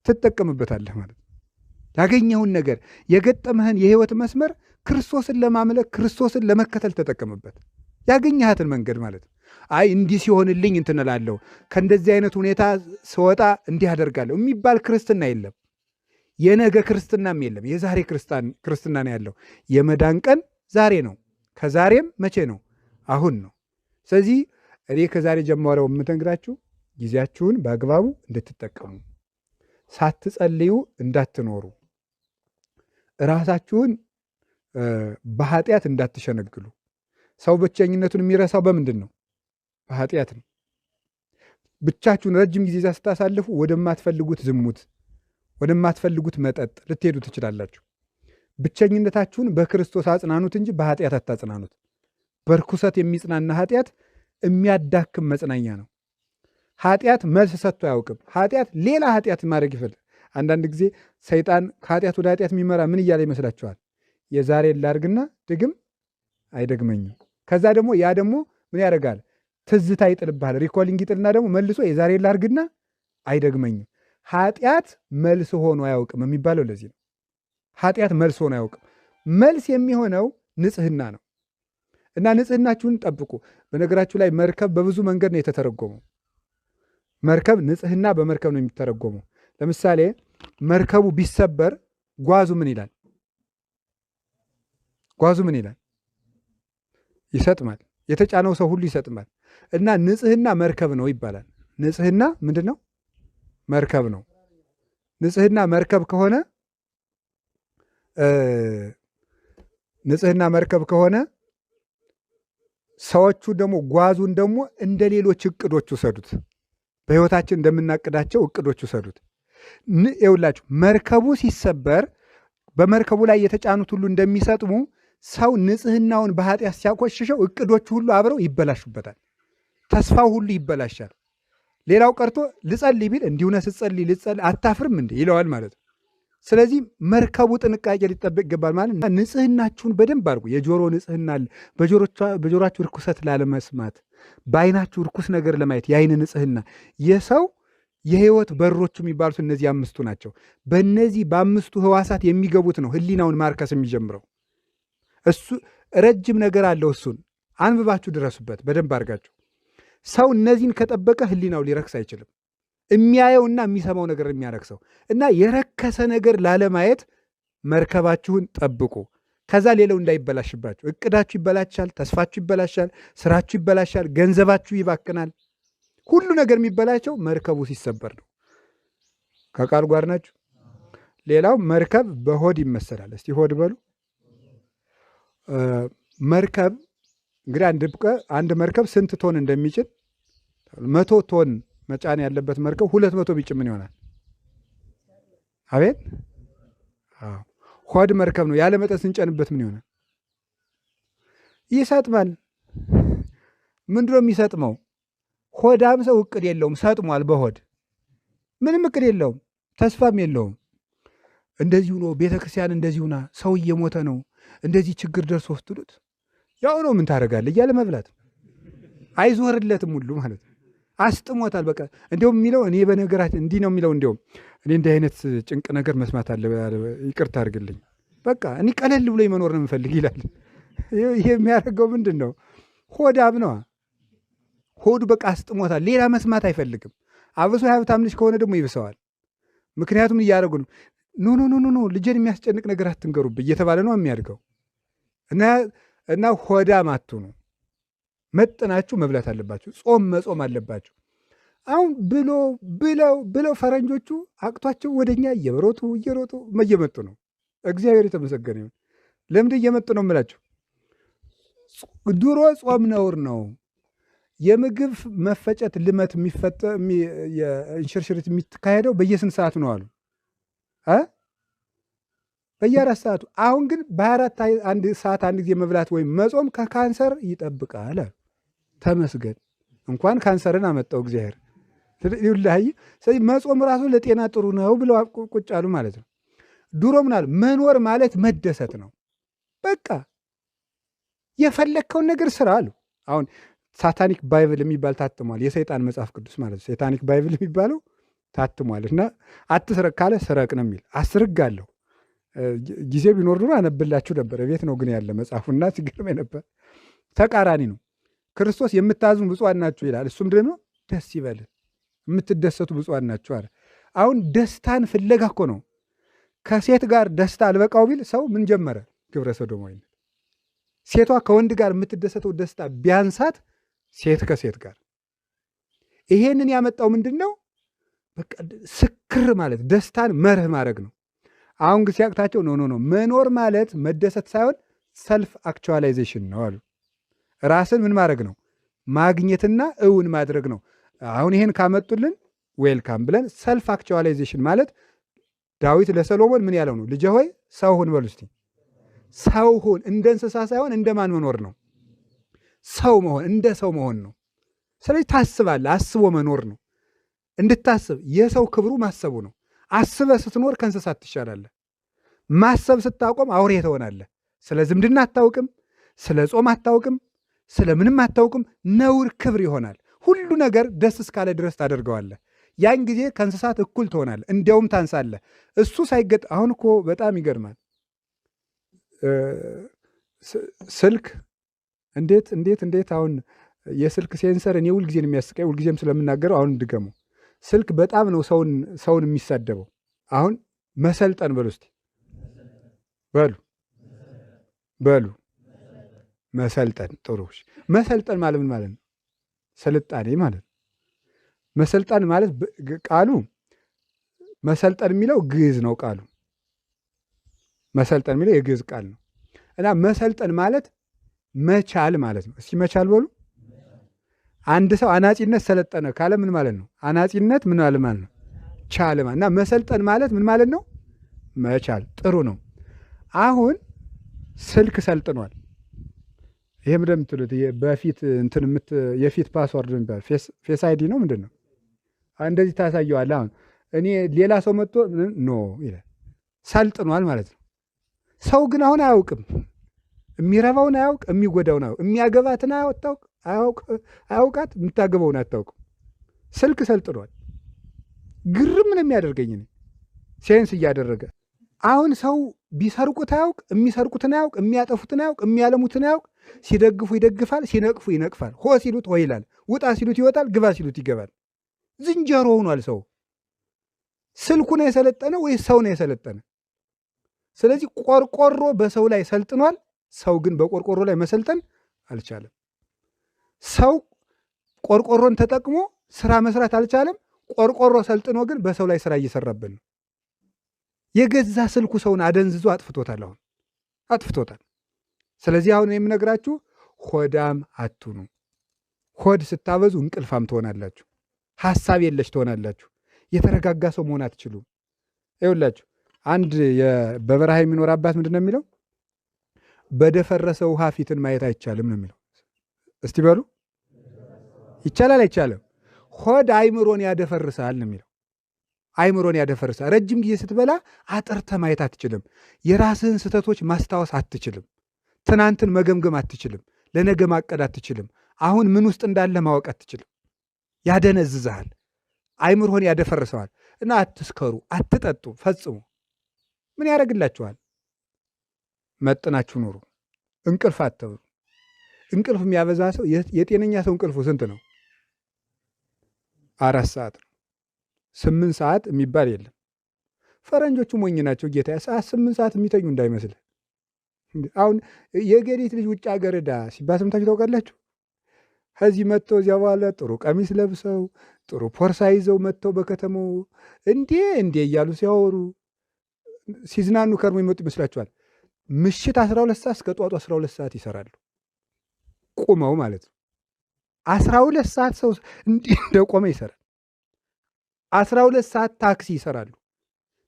ትጠቀምበታለህ ማለት ነው። ያገኘኸውን ነገር፣ የገጠመህን የህይወት መስመር ክርስቶስን ለማምለክ፣ ክርስቶስን ለመከተል ተጠቀምበት። ያገኘሃትን መንገድ ማለት ነው። አይ እንዲህ ሲሆንልኝ እንትን እላለሁ፣ ከእንደዚህ አይነት ሁኔታ ስወጣ እንዲህ አደርጋለሁ የሚባል ክርስትና የለም። የነገ ክርስትናም የለም። የዛሬ ክርስትና ነው ያለው። የመዳን ቀን ዛሬ ነው። ከዛሬም መቼ ነው? አሁን ነው። ስለዚህ እኔ ከዛሬ ጀምረው የምነግራችሁ ጊዜያችሁን በአግባቡ እንድትጠቀሙ፣ ሳትጸልዩ እንዳትኖሩ፣ ራሳችሁን በኃጢአት እንዳትሸነግሉ። ሰው ብቸኝነቱን የሚረሳው በምንድን ነው? በኃጢአት ነው። ብቻችሁን ረጅም ጊዜ ስታሳልፉ ወደማትፈልጉት ዝሙት፣ ወደማትፈልጉት መጠጥ ልትሄዱ ትችላላችሁ። ብቸኝነታችሁን በክርስቶስ አጽናኑት እንጂ በኃጢአት አታጽናኑት። በርኩሰት የሚጽናና ኃጢአት የሚያዳክም መጽናኛ ነው። ኃጢአት መልስ ሰጥቶ አያውቅም። ኃጢአት ሌላ ኃጢአት ማድረግ ይፈልግ። አንዳንድ ጊዜ ሰይጣን ከኃጢአት ወደ ኃጢአት የሚመራ ምን እያለ ይመስላችኋል? የዛሬ ላርግና ድግም አይደግመኝም። ከዛ ደግሞ ያ ደግሞ ምን ያደርጋል? ትዝታ ይጥልብሃል። Recalling ይጥልና ደግሞ መልሶ የዛሬ ላርግና አይደግመኝም። ኃጢአት መልስ ሆኖ አያውቅም የሚባለው ለዚህ ነው። ኃጢአት መልስ ሆኖ አያውቅም። መልስ የሚሆነው ንጽህና ነው። እና ንጽህናችሁን ጠብቁ። በነገራችሁ ላይ መርከብ በብዙ መንገድ ነው የተተረጎመው። መርከብ ንጽህና በመርከብ ነው የሚተረጎመው። ለምሳሌ መርከቡ ቢሰበር ጓዙ ምን ይላል? ጓዙ ምን ይላል? ይሰጥማል። የተጫነው ሰው ሁሉ ይሰጥማል። እና ንጽህና መርከብ ነው ይባላል። ንጽህና ምንድን ነው? መርከብ ነው። ንጽህና መርከብ ከሆነ ንጽህና መርከብ ከሆነ ሰዎቹ ደግሞ ጓዙን ደግሞ እንደ ሌሎች እቅዶች ውሰዱት። በሕይወታችን እንደምናቅዳቸው እቅዶች ውሰዱት። ይኸውላችሁ መርከቡ ሲሰበር በመርከቡ ላይ የተጫኑት ሁሉ እንደሚሰጥሙ ሰው ንጽህናውን በኃጢአት ሲያቆሽሸው እቅዶቹ ሁሉ አብረው ይበላሹበታል። ተስፋው ሁሉ ይበላሻል። ሌላው ቀርቶ ልጸልይ ቢል እንዲሁ ነህ ስትጸልይ ልጸልይ አታፍርም እንዴ ይለዋል ማለት ነው። ስለዚህ መርከቡ ጥንቃቄ ሊጠበቅ ይገባል ማለት ነው። ንጽህናችሁን በደንብ አድርጉ። የጆሮ ንጽህና አለ። በጆሮአችሁ ርኩሰት ላለመስማት፣ በአይናችሁ ርኩስ ነገር ለማየት የአይን ንጽህና። የሰው የህይወት በሮቹ የሚባሉት እነዚህ አምስቱ ናቸው። በእነዚህ በአምስቱ ህዋሳት የሚገቡት ነው ህሊናውን ማርከስ የሚጀምረው። እሱ ረጅም ነገር አለው። እሱን አንብባችሁ ድረሱበት በደንብ አድርጋችሁ። ሰው እነዚህን ከጠበቀ ህሊናው ሊረክስ አይችልም። የሚያየውና የሚሰማው ነገር የሚያረክሰው እና የረከሰ ነገር ላለማየት መርከባችሁን ጠብቁ። ከዛ ሌላው እንዳይበላሽባችሁ። እቅዳችሁ ይበላሻል፣ ተስፋችሁ ይበላሻል፣ ስራችሁ ይበላሻል፣ ገንዘባችሁ ይባክናል። ሁሉ ነገር የሚበላቸው መርከቡ ሲሰበር ነው። ከቃል ጋር ናችሁ። ሌላው መርከብ በሆድ ይመሰላል። እስቲ ሆድ በሉ። መርከብ እንግዲህ አንድ መርከብ ስንት ቶን እንደሚጭን 100 ቶን መጫን ያለበት መርከብ 200 ቢጭን ምን ይሆናል? አቤት አዎ፣ ሆድ መርከብ ነው። ያለ መጠን ስንጨንበት ምን ይሆናል? ይሰጥማል። ምንድነው የሚሰጥመው? ሆዳም ሰው እቅድ የለውም፣ ሰጥሟል። በሆድ ምንም እቅድ የለውም፣ ተስፋም የለውም። እንደዚሁ ነው ቤተክርስቲያን፣ እንደዚሁ ና ሰው እየሞተ ነው፣ እንደዚህ ችግር ደርሶ ስትሉት ያው ነው ምን ታደርጋለህ እያለ መብላት አይዞርለትም ሁሉ ማለት ነው። አስጥሞታል። በቃ እንዲሁም የሚለው እኔ በነገራችን እንዲህ ነው የሚለው። እንዲሁም እኔ እንዲህ አይነት ጭንቅ ነገር መስማት አለ፣ ይቅርታ አድርግልኝ። በቃ እኔ ቀለል ብሎ መኖር ነው የምፈልግ ይላል። ይሄ የሚያደርገው ምንድን ነው? ሆዳም ነዋ። ሆዱ በቃ አስጥሞታል። ሌላ መስማት አይፈልግም። አብሶ የሀብታም ልጅ ከሆነ ደግሞ ይብሰዋል። ምክንያቱም እያደረጉ ነው። No, no, no, no፣ ልጄን የሚያስጨንቅ ነገር አትንገሩብኝ እየተባለ ነው የሚያድገው። እና ሆዳም አትሁኑ። መጥናችሁ መብላት አለባችሁ። ጾም መጾም አለባችሁ። አሁን ብሎ ብለው ብለው ፈረንጆቹ አቅቷቸው ወደኛ እየሮጡ እየሮጡ እየመጡ ነው። እግዚአብሔር የተመሰገነ ይሁን። ለምንድን እየመጡ ነው የምላችሁ? ድሮ ጾም ነውር ነው። የምግብ መፈጨት ልመት እንሽርሽሪት የሚካሄደው በየስንት ሰዓቱ ነው አሉ? በየ4 ሰዓቱ። አሁን ግን በ24 አንድ ሰዓት አንድ ጊዜ መብላት ወይም መጾም ከካንሰር ይጠብቃል አሉ። ተመስገን፣ እንኳን ካንሰርን አመጣው እግዚአብሔር። ስለዚህ መጾም ራሱ ለጤና ጥሩ ነው ብለው ቁጭ አሉ ማለት ነው። ድሮ ምን አሉ? መኖር ማለት መደሰት ነው። በቃ የፈለግከውን ነገር ስራ አሉ። አሁን Satanic Bible የሚባል ታትሟል። የሰይጣን መጽሐፍ ቅዱስ ማለት ነው። Satanic Bible የሚባለው ታትሟል። እና አትስረቅ ካለ ስረቅ ነው የሚል አስርጋለሁ። ጊዜ ቢኖር ኑሮ አነብላችሁ ነበር። ቤት ነው ግን ያለ መጽሐፉና ሲገርመኝ ነበር። ተቃራኒ ነው። ክርስቶስ የምታዝኑ ብፁዓን ናችሁ ይላል። እሱም ደግሞ ደስ ይበል የምትደሰቱ ብፁዓን ናችሁ አለ። አሁን ደስታን ፍለጋ እኮ ነው። ከሴት ጋር ደስታ አልበቃው ቢል ሰው ምን ጀመረ? ግብረ ሰዶማዊነት። ሴቷ ከወንድ ጋር የምትደሰተው ደስታ ቢያንሳት ሴት ከሴት ጋር። ይሄንን ያመጣው ምንድን ነው? በቃ ስክር ማለት ደስታን መርህ ማድረግ ነው። አሁን ግን ሲያቅታቸው no, no, no፣ መኖር ማለት መደሰት ሳይሆን self actualization ነው አሉ። ራስን ምን ማድረግ ነው? ማግኘትና እውን ማድረግ ነው። አሁን ይሄን ካመጡልን welcome ብለን self actualization ማለት ዳዊት ለሰሎሞን ምን ያለው ነው? ልጄ ሆይ ሰው ሁን በሉ እስቲ። ሰው ሁን፣ እንደ እንስሳ ሳይሆን እንደ ማን መኖር ነው? ሰው መሆን፣ እንደ ሰው መሆን ነው። ስለዚህ ታስባለህ፣ አስቦ መኖር ነው። እንድታስብ የሰው ክብሩ ማሰቡ ነው። አስበህ ስትኖር ከእንስሳት ትሻላለህ። ማሰብ ስታቆም አውሬ ትሆናለህ። ስለ ዝምድና አታውቅም፣ ስለ ጾም አታውቅም፣ ስለ ምንም አታውቅም። ነውር ክብር ይሆናል። ሁሉ ነገር ደስ እስካለ ድረስ ታደርገዋለህ። ያን ጊዜ ከእንስሳት እኩል ትሆናለህ፣ እንዲያውም ታንሳለህ። እሱ ሳይገጥ አሁን እኮ በጣም ይገርማል። ስልክ እንዴት እንዴት እንዴት አሁን የስልክ sensor እኔ ሁልጊዜ ነው የሚያስቀኝ፣ ሁልጊዜም ስለምናገረው አሁን ድገሙ። ስልክ በጣም ነው ሰውን የሚሳደበው። አሁን መሰልጠን በሉ እስቲ፣ በሉ በሉ መሰልጠን። ጥሩ መሰልጠን ማለት ምን ማለት ነው? ስልጣኔ ማለት ነው። መሰልጠን ማለት ቃሉ መሰልጠን የሚለው ግዕዝ ነው ቃሉ። መሰልጠን የሚለው የግዕዝ ቃል ነው። እና መሰልጠን ማለት መቻል ማለት ነው። እስኪ መቻል በሉ። አንድ ሰው አናጺነት ሰለጠነ ካለ ምን ማለት ነው? አናጺነት ምን ማለት ነው? ቻለ ማለት። እና መሰልጠን ማለት ምን ማለት ነው? መቻል። ጥሩ ነው። አሁን ስልክ ሰልጥኗል። ይሄ ምንድን ነው የምትሉት? በፊት እንትን የፊት password ነው የሚባለው። Face ID ነው ምንድን ነው? እንደዚህ ታሳየዋለህ። አሁን እኔ ሌላ ሰው መጥቶ no ይላል። ሰልጥኗል ማለት ነው። ሰው ግን አሁን አያውቅም። የሚረባውን አያውቅ፣ የሚጎዳውን አያውቅ፣ የሚያገባትን አያውቃት፣ የምታገባውን አታውቅም። ስልክ ሰልጥኗል። ግርም ነው የሚያደርገኝ እኔ sense እያደረገ አሁን ሰው ቢሰርቁት አያውቅ፣ የሚሰርቁትን አያውቅ፣ የሚያጠፉትን አያውቅ፣ የሚያለሙትን አያውቅ። ሲደግፉ ይደግፋል፣ ሲነቅፉ ይነቅፋል። ሆ ሲሉት ሆ ይላል፣ ውጣ ሲሉት ይወጣል፣ ግባ ሲሉት ይገባል። ዝንጀሮ ሆኗል ሰው። ስልኩ ነው የሰለጠነ ወይስ ሰው ነው የሰለጠነ? ስለዚህ ቆርቆሮ በሰው ላይ ሰልጥኗል። ሰው ግን በቆርቆሮ ላይ መሰልጠን አልቻለም። ሰው ቆርቆሮን ተጠቅሞ ስራ መስራት አልቻለም። ቆርቆሮ ሰልጥኖ ግን በሰው ላይ ስራ እየሰራብን ነው። የገዛ ስልኩ ሰውን አደንዝዞ አጥፍቶታል። አሁን አጥፍቶታል። ስለዚህ አሁን የምነግራችሁ ሆዳም አትሁኑ። ሆድ ስታበዙ እንቅልፋም ትሆናላችሁ። ሀሳብ የለሽ ትሆናላችሁ። የተረጋጋ ሰው መሆን አትችሉም። ይኸውላችሁ አንድ በበረሃ የሚኖር አባት ምንድን ነው የሚለው? በደፈረሰ ውሃ ፊትን ማየት አይቻልም ነው የሚለው። እስቲ በሉ፣ ይቻላል አይቻልም? ሆድ አይምሮን ያደፈርሳል ነው የሚለው። አይምሮን ያደፈርሳል። ረጅም ጊዜ ስትበላ አጥርተህ ማየት አትችልም። የራስህን ስህተቶች ማስታወስ አትችልም። ትናንትን መገምገም አትችልም። ለነገ ማቀድ አትችልም። አሁን ምን ውስጥ እንዳለ ማወቅ አትችልም። ያደነዝዝሃል። አይምሮህን ያደፈርሰዋል። እና አትስከሩ፣ አትጠጡ ፈጽሞ። ምን ያደርግላችኋል? መጥናችሁ ኑሩ። እንቅልፍ አትብሉ። እንቅልፍ የሚያበዛ ሰው የጤነኛ ሰው እንቅልፉ ስንት ነው? 4 ሰዓት ነው። 8 ሰዓት የሚባል የለም። ፈረንጆቹ ሞኝ ናቸው ጌታ። 8 ሰዓት የሚተኙ እንዳይመስልህ። አሁን የገሪት ልጅ ውጭ ሀገር ዳ ሲባል ሰምታችሁ ታውቃላችሁ? ከዚህ መጥተው እዚያ በኋላ ጥሩ ቀሚስ ለብሰው ጥሩ ፖርሳ ይዘው መጥተው በከተማው እንዴ እንዴ እያሉ ሲያወሩ ሲዝናኑ ከርሞ ይመጡ ይመስላችኋል? ምሽት 12 ሰዓት እስከ ጧቱ 12 ሰዓት ይሰራሉ። ቁመው ማለት ነው። 12 ሰዓት ሰው እንዲህ እንደቆመ ይሰራል። 12 ሰዓት ታክሲ ይሰራሉ።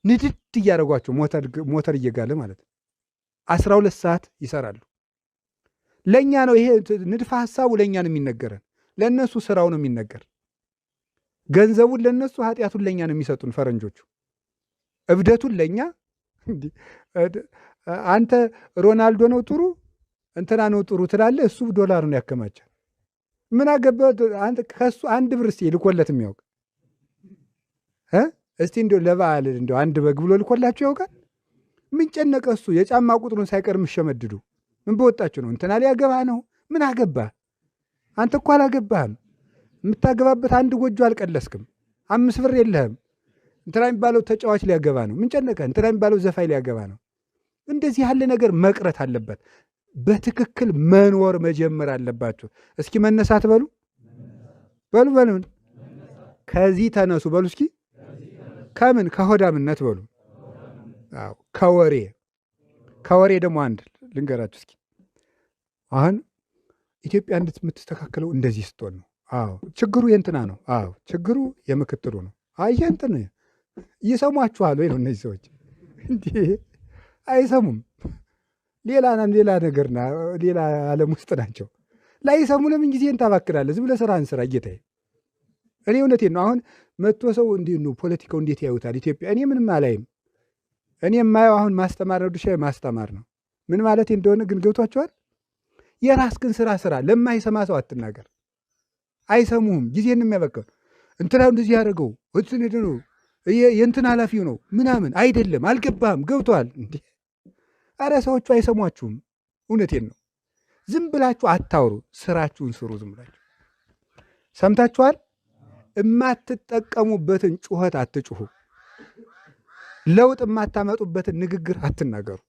ንድድ እያደረጓቸው ሞተር እየጋለ ማለት ነው። 12 ሰዓት ይሰራሉ። ለኛ ነው ይሄ ንድፈ ሐሳቡ ለኛ ነው የሚነገረን። ለነሱ ስራው ነው የሚነገር። ገንዘቡን ለነሱ ኃጢአቱን ለኛ ነው የሚሰጡን ፈረንጆቹ። እብደቱን ለኛ። አንተ ሮናልዶ ነው ጥሩ እንትና ነው ጥሩ ትላለህ፣ እሱ ዶላሩን ያከማቻል። ምን አገባህ አንተ ከሱ አንድ ብር እስቲ ልኮለት የሚያውቅ እስቲ እንደው ለበዓል እንደው አንድ በግ ብሎ ልኮላችሁ ያውቃል? ምን ጨነቀ እሱ የጫማ ቁጥሩን ሳይቀር የምሸመድዱ ምን በወጣችሁ ነው? እንትና ሊያገባ ነው። ምን አገባ አንተ እኮ አላገባህም። የምታገባበት አንድ ጎጆ አልቀለስክም። 5 ብር የለህም። እንትና የሚባለው ተጫዋች ሊያገባ ነው። ምን ጨነቀ? እንትና የሚባለው ዘፋኝ ሊያገባ ነው። እንደዚህ ያለ ነገር መቅረት አለበት። በትክክል መኖር መጀመር አለባችሁ። እስኪ መነሳት በሉ በሉ በሉ ከዚህ ተነሱ በሉ እስኪ። ከምን ከሆዳምነት በሉ። አዎ ከወሬ ከወሬ ደግሞ አንድ ልንገራችሁ እስኪ። አሁን ኢትዮጵያ እንድትስተካከለው እንደዚህ ስትሆን ነው። አዎ ችግሩ የእንትና ነው። አዎ ችግሩ የምክትሉ ነው። አይ የእንትን ይሰሟችኋል ወይ ነው እነዚህ ሰዎች? እንዴ አይሰሙም። ሌላ ሌላ ነገርና ሌላ ዓለም ውስጥ ናቸው። ላይሰሙ ለምን ጊዜ እንታባክራለህ? ዝም ብለህ ስራህን ስራ ጌታዬ። እኔ እውነቴን ነው። አሁን መጥቶ ሰው እንዴት ነው ፖለቲካው እንዴት ያዩታል ኢትዮጵያ? እኔ ምንም አላይም። እኔ የማየው አሁን ማስተማር ነው፣ ድርሻዬ ማስተማር ነው። ምን ማለት እንደሆነ ግን ገብቷቸዋል። የራስህን ስራ ስራ። ለማይሰማ ሰው አትናገር። አይሰሙህም። ጊዜን የሚያበቃው እንትና እንደዚህ ያደረገው እንትን ነው የእንትን ኃላፊው ነው ምናምን አይደለም። አልገባህም? ገብቷል እንዴ? አረ ሰዎቹ አይሰሟችሁም። እውነቴን ነው። ዝም ብላችሁ አታውሩ፣ ስራችሁን ስሩ። ዝም ብላችሁ ሰምታችኋል። የማትጠቀሙበትን ጩኸት አትጩሁ። ለውጥ የማታመጡበትን ንግግር አትናገሩ።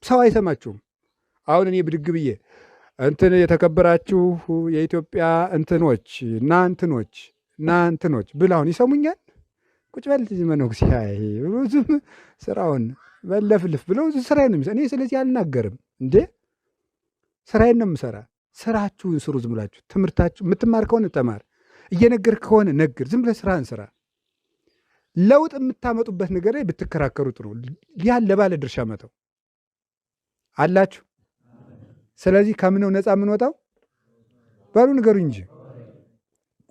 ሰው አይሰማችሁም። አሁን እኔ ብድግ ብዬ እንትን የተከበራችሁ የኢትዮጵያ እንትኖች እና እንትኖች እና እንትኖች ብል አሁን ይሰሙኛል? ቁጭ በል መነኩሴ ዝም ስራውን በለፍልፍ ብለው ስራዬን ነው። እኔ ስለዚህ አልናገርም እንዴ፣ ስራዬን ነው የምሰራ። ስራችሁን ስሩ። ዝም ብላችሁ ትምህርታችሁ የምትማር ከሆነ ተማር፣ እየነገርክ ከሆነ ነግር። ዝም ብለህ ስራህን ስራ። ለውጥ የምታመጡበት ነገር ላይ ብትከራከሩ ጥሩ። ያን ለባለ ድርሻ መተው አላችሁ። ስለዚህ ከምነው ነፃ የምንወጣው በሉ ንገሩኝ እንጂ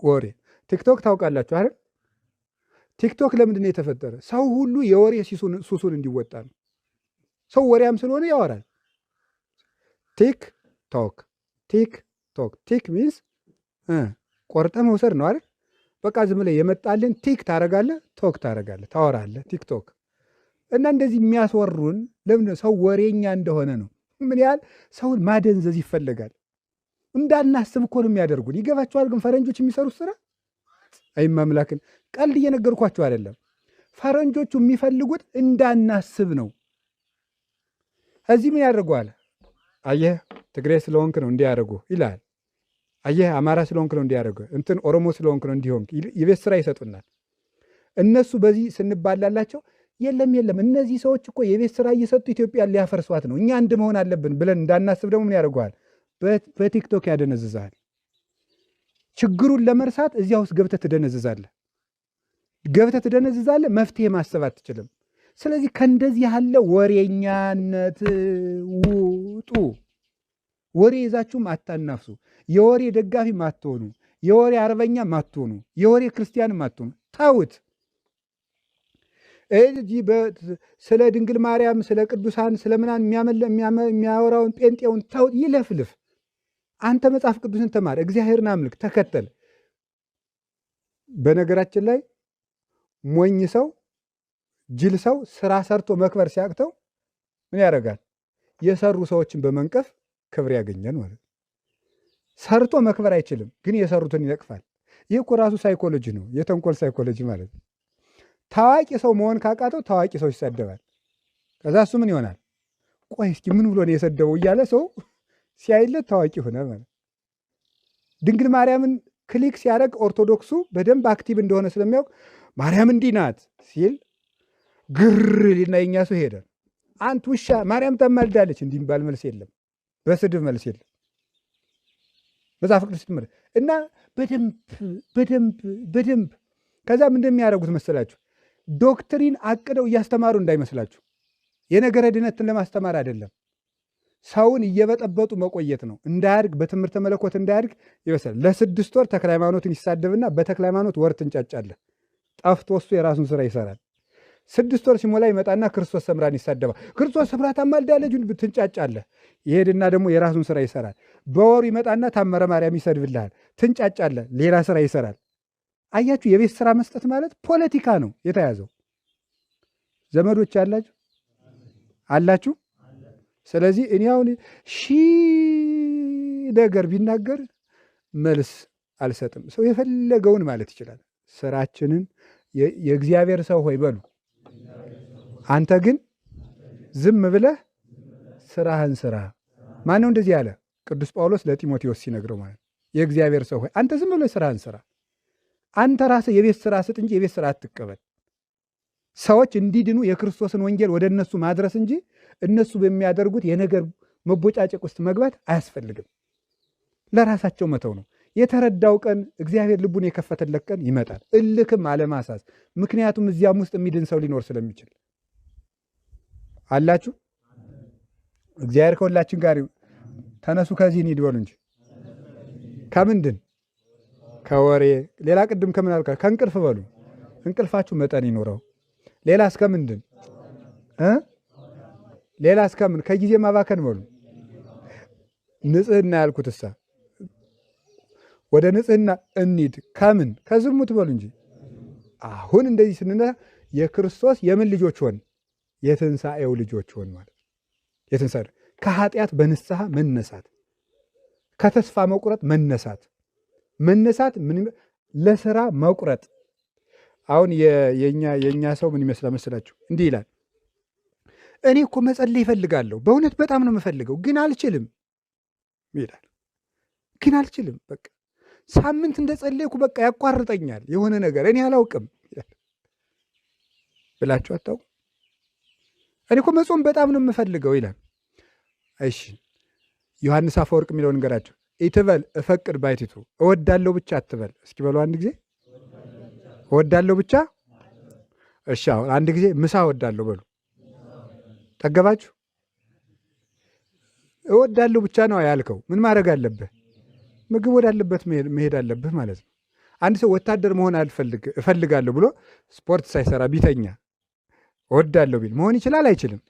ወሬ። ቲክቶክ ታውቃላችሁ አይደል? ቲክቶክ ለምንድን ነው የተፈጠረ? ሰው ሁሉ የወሬ ሱሱን እንዲወጣ ነው። ሰው ወሬያም ስለሆነ ያወራል። tick tock tick tock tick means ቆርጠ መውሰድ ነው አይደል? በቃ ዝም ብለህ የመጣልን tick ታረጋለህ፣ talk ታረጋለህ፣ ታወራለህ። ቲክቶክ እና እንደዚህ የሚያስወሩን ለምንድን ነው? ሰው ወሬኛ እንደሆነ ነው። ምን ያህል ሰውን ማደንዘዝ ይፈለጋል። እንዳናስብ እኮ ነው የሚያደርጉን። ይገባችኋል? ግን ፈረንጆች የሚሰሩት ስራ አይማምላክን ቀልድ እየነገርኳቸው አይደለም። ፈረንጆቹ የሚፈልጉት እንዳናስብ ነው። እዚህ ምን ያደርገዋል? አየህ ትግሬ ስለሆንክ ነው እንዲህ ያደርጉ ይላል። አየህ አማራ ስለሆንክ ነው እንዲህ ያደርጉ፣ እንትን ኦሮሞ ስለሆንክ ነው እንዲሆንክ የቤት ስራ ይሰጡናል። እነሱ በዚህ ስንባላላቸው የለም የለም እነዚህ ሰዎች እኮ የቤት ስራ እየሰጡ ኢትዮጵያን ሊያፈርሷት ነው፣ እኛ አንድ መሆን አለብን ብለን እንዳናስብ ደግሞ ምን ያደርገዋል? በቲክቶክ ያደነዝዛል። ችግሩን ለመርሳት እዚያ ውስጥ ገብተህ ትደነዝዛለህ፣ ገብተህ ትደነዝዛለህ። መፍትሄ ማሰብ አትችልም። ስለዚህ ከእንደዚህ ያለ ወሬኛነት ውጡ። ወሬ ይዛችሁም አታናፍሱ። የወሬ ደጋፊም አትሆኑ። የወሬ አርበኛ ማትሆኑ፣ የወሬ ክርስቲያን ማትሆኑ፣ ተውት። ስለ ድንግል ማርያም፣ ስለ ቅዱሳን፣ ስለ ምናምን የሚያወራውን ጴንጤውን ተውት፣ ይለፍልፍ። አንተ መጽሐፍ ቅዱስን ተማር፣ እግዚአብሔርን አምልክ፣ ተከተል። በነገራችን ላይ ሞኝ ሰው፣ ጅል ሰው ስራ ሰርቶ መክበር ሲያቅተው ምን ያደርጋል? የሰሩ ሰዎችን በመንቀፍ ክብር ያገኛል ማለት ነው። ሰርቶ መክበር አይችልም፣ ግን የሰሩትን ይነቅፋል። ይህ እኮ ራሱ ሳይኮሎጂ ነው፣ የተንኮል ሳይኮሎጂ ማለት ነው። ታዋቂ ሰው መሆን ካቃተው ታዋቂ ሰው ይሰደባል። ከዛ እሱ ምን ይሆናል? ቆይ እስኪ ምን ብሎ ነው የሰደበው እያለ ሰው ሲያይለት ታዋቂ ሆነ ማለት። ድንግል ማርያምን click ሲያደርግ ኦርቶዶክሱ በደንብ active እንደሆነ ስለሚያውቅ ማርያም እንዲህ ናት ሲል ግር ሊና የኛ ሰው ሄደ። አንት ውሻ ማርያም ታማልዳለች እንዲህ የሚባል መልስ የለም፣ በስድብ መልስ የለም። መጽሐፍ ቅዱስ ትምህርት እና በደንብ በደንብ በደንብ ከዛም እንደሚያደርጉት መሰላችሁ doctrine አቅደው እያስተማሩ እንዳይመስላችሁ። የነገረ ድነትን ለማስተማር አይደለም። ሰውን እየበጠበጡ መቆየት ነው። እንዳያድግ በትምህርተ መለኮት እንዳያድግ ይበሳል። ለ6 ወር ተክለ ሃይማኖትን ይሳደብና በተክለ ሃይማኖት ወር ትንጫጫለህ። ጠፍቶ እሱ የራሱን ስራ ይሰራል። 6 ወር ሲሞላ ይመጣና ክርስቶስ ሰምራን ይሳደባል። ክርስቶስ ሰምራ ታማልዳለች ትንጫጫለህ። ይሄድና ደግሞ የራሱን ስራ ይሰራል። በወሩ ይመጣና ታመረ ማርያም ይሰድብልሃል። ትንጫጫለህ። ሌላ ስራ ይሰራል። አያችሁ፣ የቤት ስራ መስጠት ማለት ፖለቲካ ነው የተያዘው። ዘመዶች አላችሁ አላችሁ። ስለዚህ እኔ አሁን ሺህ ነገር ቢናገር መልስ አልሰጥም። ሰው የፈለገውን ማለት ይችላል። ስራችንን የእግዚአብሔር ሰው ሆይ በሉ። አንተ ግን ዝም ብለህ ስራህን ስራ። ማነው እንደዚህ ያለ? ቅዱስ ጳውሎስ ለጢሞቴዎስ ሲነግረው ማለት የእግዚአብሔር ሰው ሆይ አንተ ዝም ብለህ ስራህን ስራ። አንተ ራስህ የቤት ስራ ስጥ እንጂ የቤት ስራ አትቀበል። ሰዎች እንዲድኑ የክርስቶስን ወንጌል ወደ እነሱ ማድረስ እንጂ እነሱ በሚያደርጉት የነገር መቦጫጨቅ ውስጥ መግባት አያስፈልግም። ለራሳቸው መተው ነው። የተረዳው ቀን እግዚአብሔር ልቡን የከፈተለት ቀን ይመጣል። እልክም አለማሳዝ። ምክንያቱም እዚያም ውስጥ የሚድን ሰው ሊኖር ስለሚችል። አላችሁ። እግዚአብሔር ከሁላችን ጋር ተነሱ፣ ከዚህ እንሂድ በሉ እንጂ ከምንድን ከወሬ ሌላ ቅድም ከምን አልካ? ከእንቅልፍ በሉ። እንቅልፋችሁ መጠን ይኖረው። ሌላ እስከምንድን ሌላ እስከምን ከጊዜ ማባከን በሉ። ንጽህና ያልኩት እሳ ወደ ንጽህና እንሂድ። ከምን ከዝሙት በሉ እንጂ። አሁን እንደዚህ ስንነሳ የክርስቶስ የምን ልጆች ሆን? የትንሣኤው ልጆች ሆን ማለት የትንሣኤው ከኃጢአት በንስሐ መነሳት፣ ከተስፋ መቁረጥ መነሳት፣ መነሳት ምን ለስራ መቁረጥ። አሁን የኛ ሰው ምን ይመስላል መሰላችሁ? እንዲህ ይላል፣ እኔ እኮ መጸለይ እፈልጋለሁ፣ በእውነት በጣም ነው የምፈልገው፣ ግን አልችልም ይላል። ግን አልችልም፣ በቃ ሳምንት እንደጸለይኩ በቃ ያቋርጠኛል የሆነ ነገር እኔ አላውቅም ይላል። ብላችሁ አታውቁም? እኔ እኮ መጾም በጣም ነው የምፈልገው ይላል። እሺ ዮሐንስ አፈወርቅ የሚለውን ንገራቸው። ኢትበል እፈቅድ ባይቲቱ፣ እወዳለሁ ብቻ አትበል። እስኪ በሉ አንድ ጊዜ እወዳለሁ ብቻ። እሺ አሁን አንድ ጊዜ ምሳ እወዳለሁ በሉ። ጠገባችሁ? እወዳለሁ ብቻ ነው ያልከው። ምን ማድረግ አለብህ? ምግብ ወዳለበት መሄድ አለብህ ማለት ነው። አንድ ሰው ወታደር መሆን እፈልጋለሁ ብሎ ስፖርት ሳይሰራ ቢተኛ እወዳለሁ ቢል መሆን ይችላል አይችልም?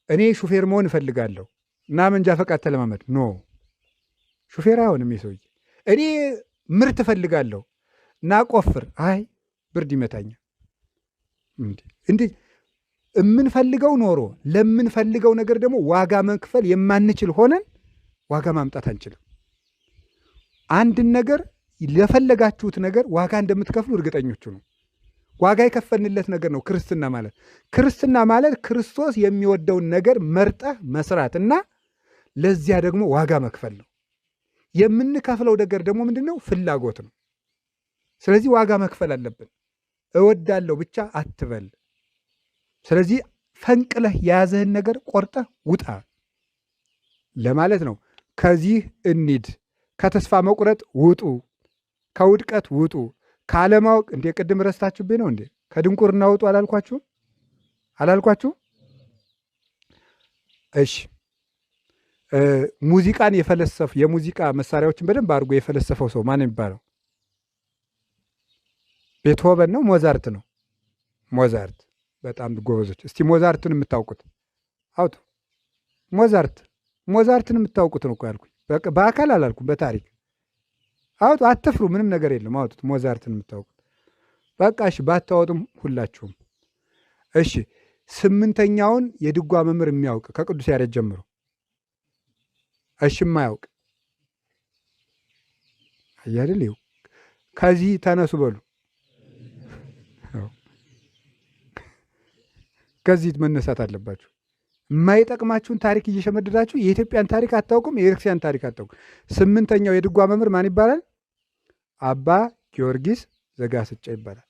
እኔ ሹፌር መሆን እፈልጋለሁ እና መንጃ ፈቃድ ተለማመድ። no ሹፌር አይሆንም የሰውዬ። እኔ ምርት እፈልጋለሁ እና ቆፍር፣ አይ ብርድ ይመታኛል። እንዴ የምንፈልገው ኖሮ ለምንፈልገው ነገር ደግሞ ዋጋ መክፈል የማንችል ሆነን ዋጋ ማምጣት አንችልም። አንድን ነገር ለፈለጋችሁት ነገር ዋጋ እንደምትከፍሉ እርግጠኞቹ ነው። ዋጋ የከፈልንለት ነገር ነው ክርስትና ማለት። ክርስትና ማለት ክርስቶስ የሚወደውን ነገር መርጠህ መስራት እና ለዚያ ደግሞ ዋጋ መክፈል ነው። የምንከፍለው ነገር ደግሞ ምንድነው? ፍላጎት ነው። ስለዚህ ዋጋ መክፈል አለብን። እወዳለሁ ብቻ አትበል። ስለዚህ ፈንቅለህ የያዘህን ነገር ቆርጠህ ውጣ ለማለት ነው። ከዚህ እንሂድ። ከተስፋ መቁረጥ ውጡ፣ ከውድቀት ውጡ፣ ካለማወቅ። እንዴ ቅድም ረስታችሁብኝ ነው እንዴ? ከድንቁርና ውጡ አላልኳችሁም? አላልኳችሁም? እሺ ሙዚቃን የፈለሰፈ፣ የሙዚቃ መሳሪያዎችን በደንብ አድርጎ የፈለሰፈው ሰው ማን የሚባለው? ቤትሆቨን ነው? ሞዛርት ነው? ሞዛርት። በጣም ጎበዞች። እስቲ ሞዛርትን የምታውቁት አውጡ። ሞዛርትን የምታውቁት ነው እኮ ያልኩኝ። በአካል አላልኩም፣ በታሪክ አውጡ። አትፍሩ፣ ምንም ነገር የለም። አውጡት። ሞዛርትን የምታውቁት በቃ እሺ። ባታወጡም ሁላችሁም እሺ። 8ኛውን የድጓ መምህር የሚያውቅ ከቅዱስ ያሬድ ጀምሮ፣ እሺ። የማያውቅ አያድል ይኸው ከዚህ ተነሱ በሉ። ከዚህ መነሳት አለባችሁ። የማይጠቅማችሁን ታሪክ እየሸመደዳችሁ የኢትዮጵያን ታሪክ አታውቁም፣ የቤተክርስቲያን ታሪክ አታውቁም። 8ኛው የድጓ መምህር ማን ይባላል? አባ ጊዮርጊስ ዘጋስጫ ይባላል።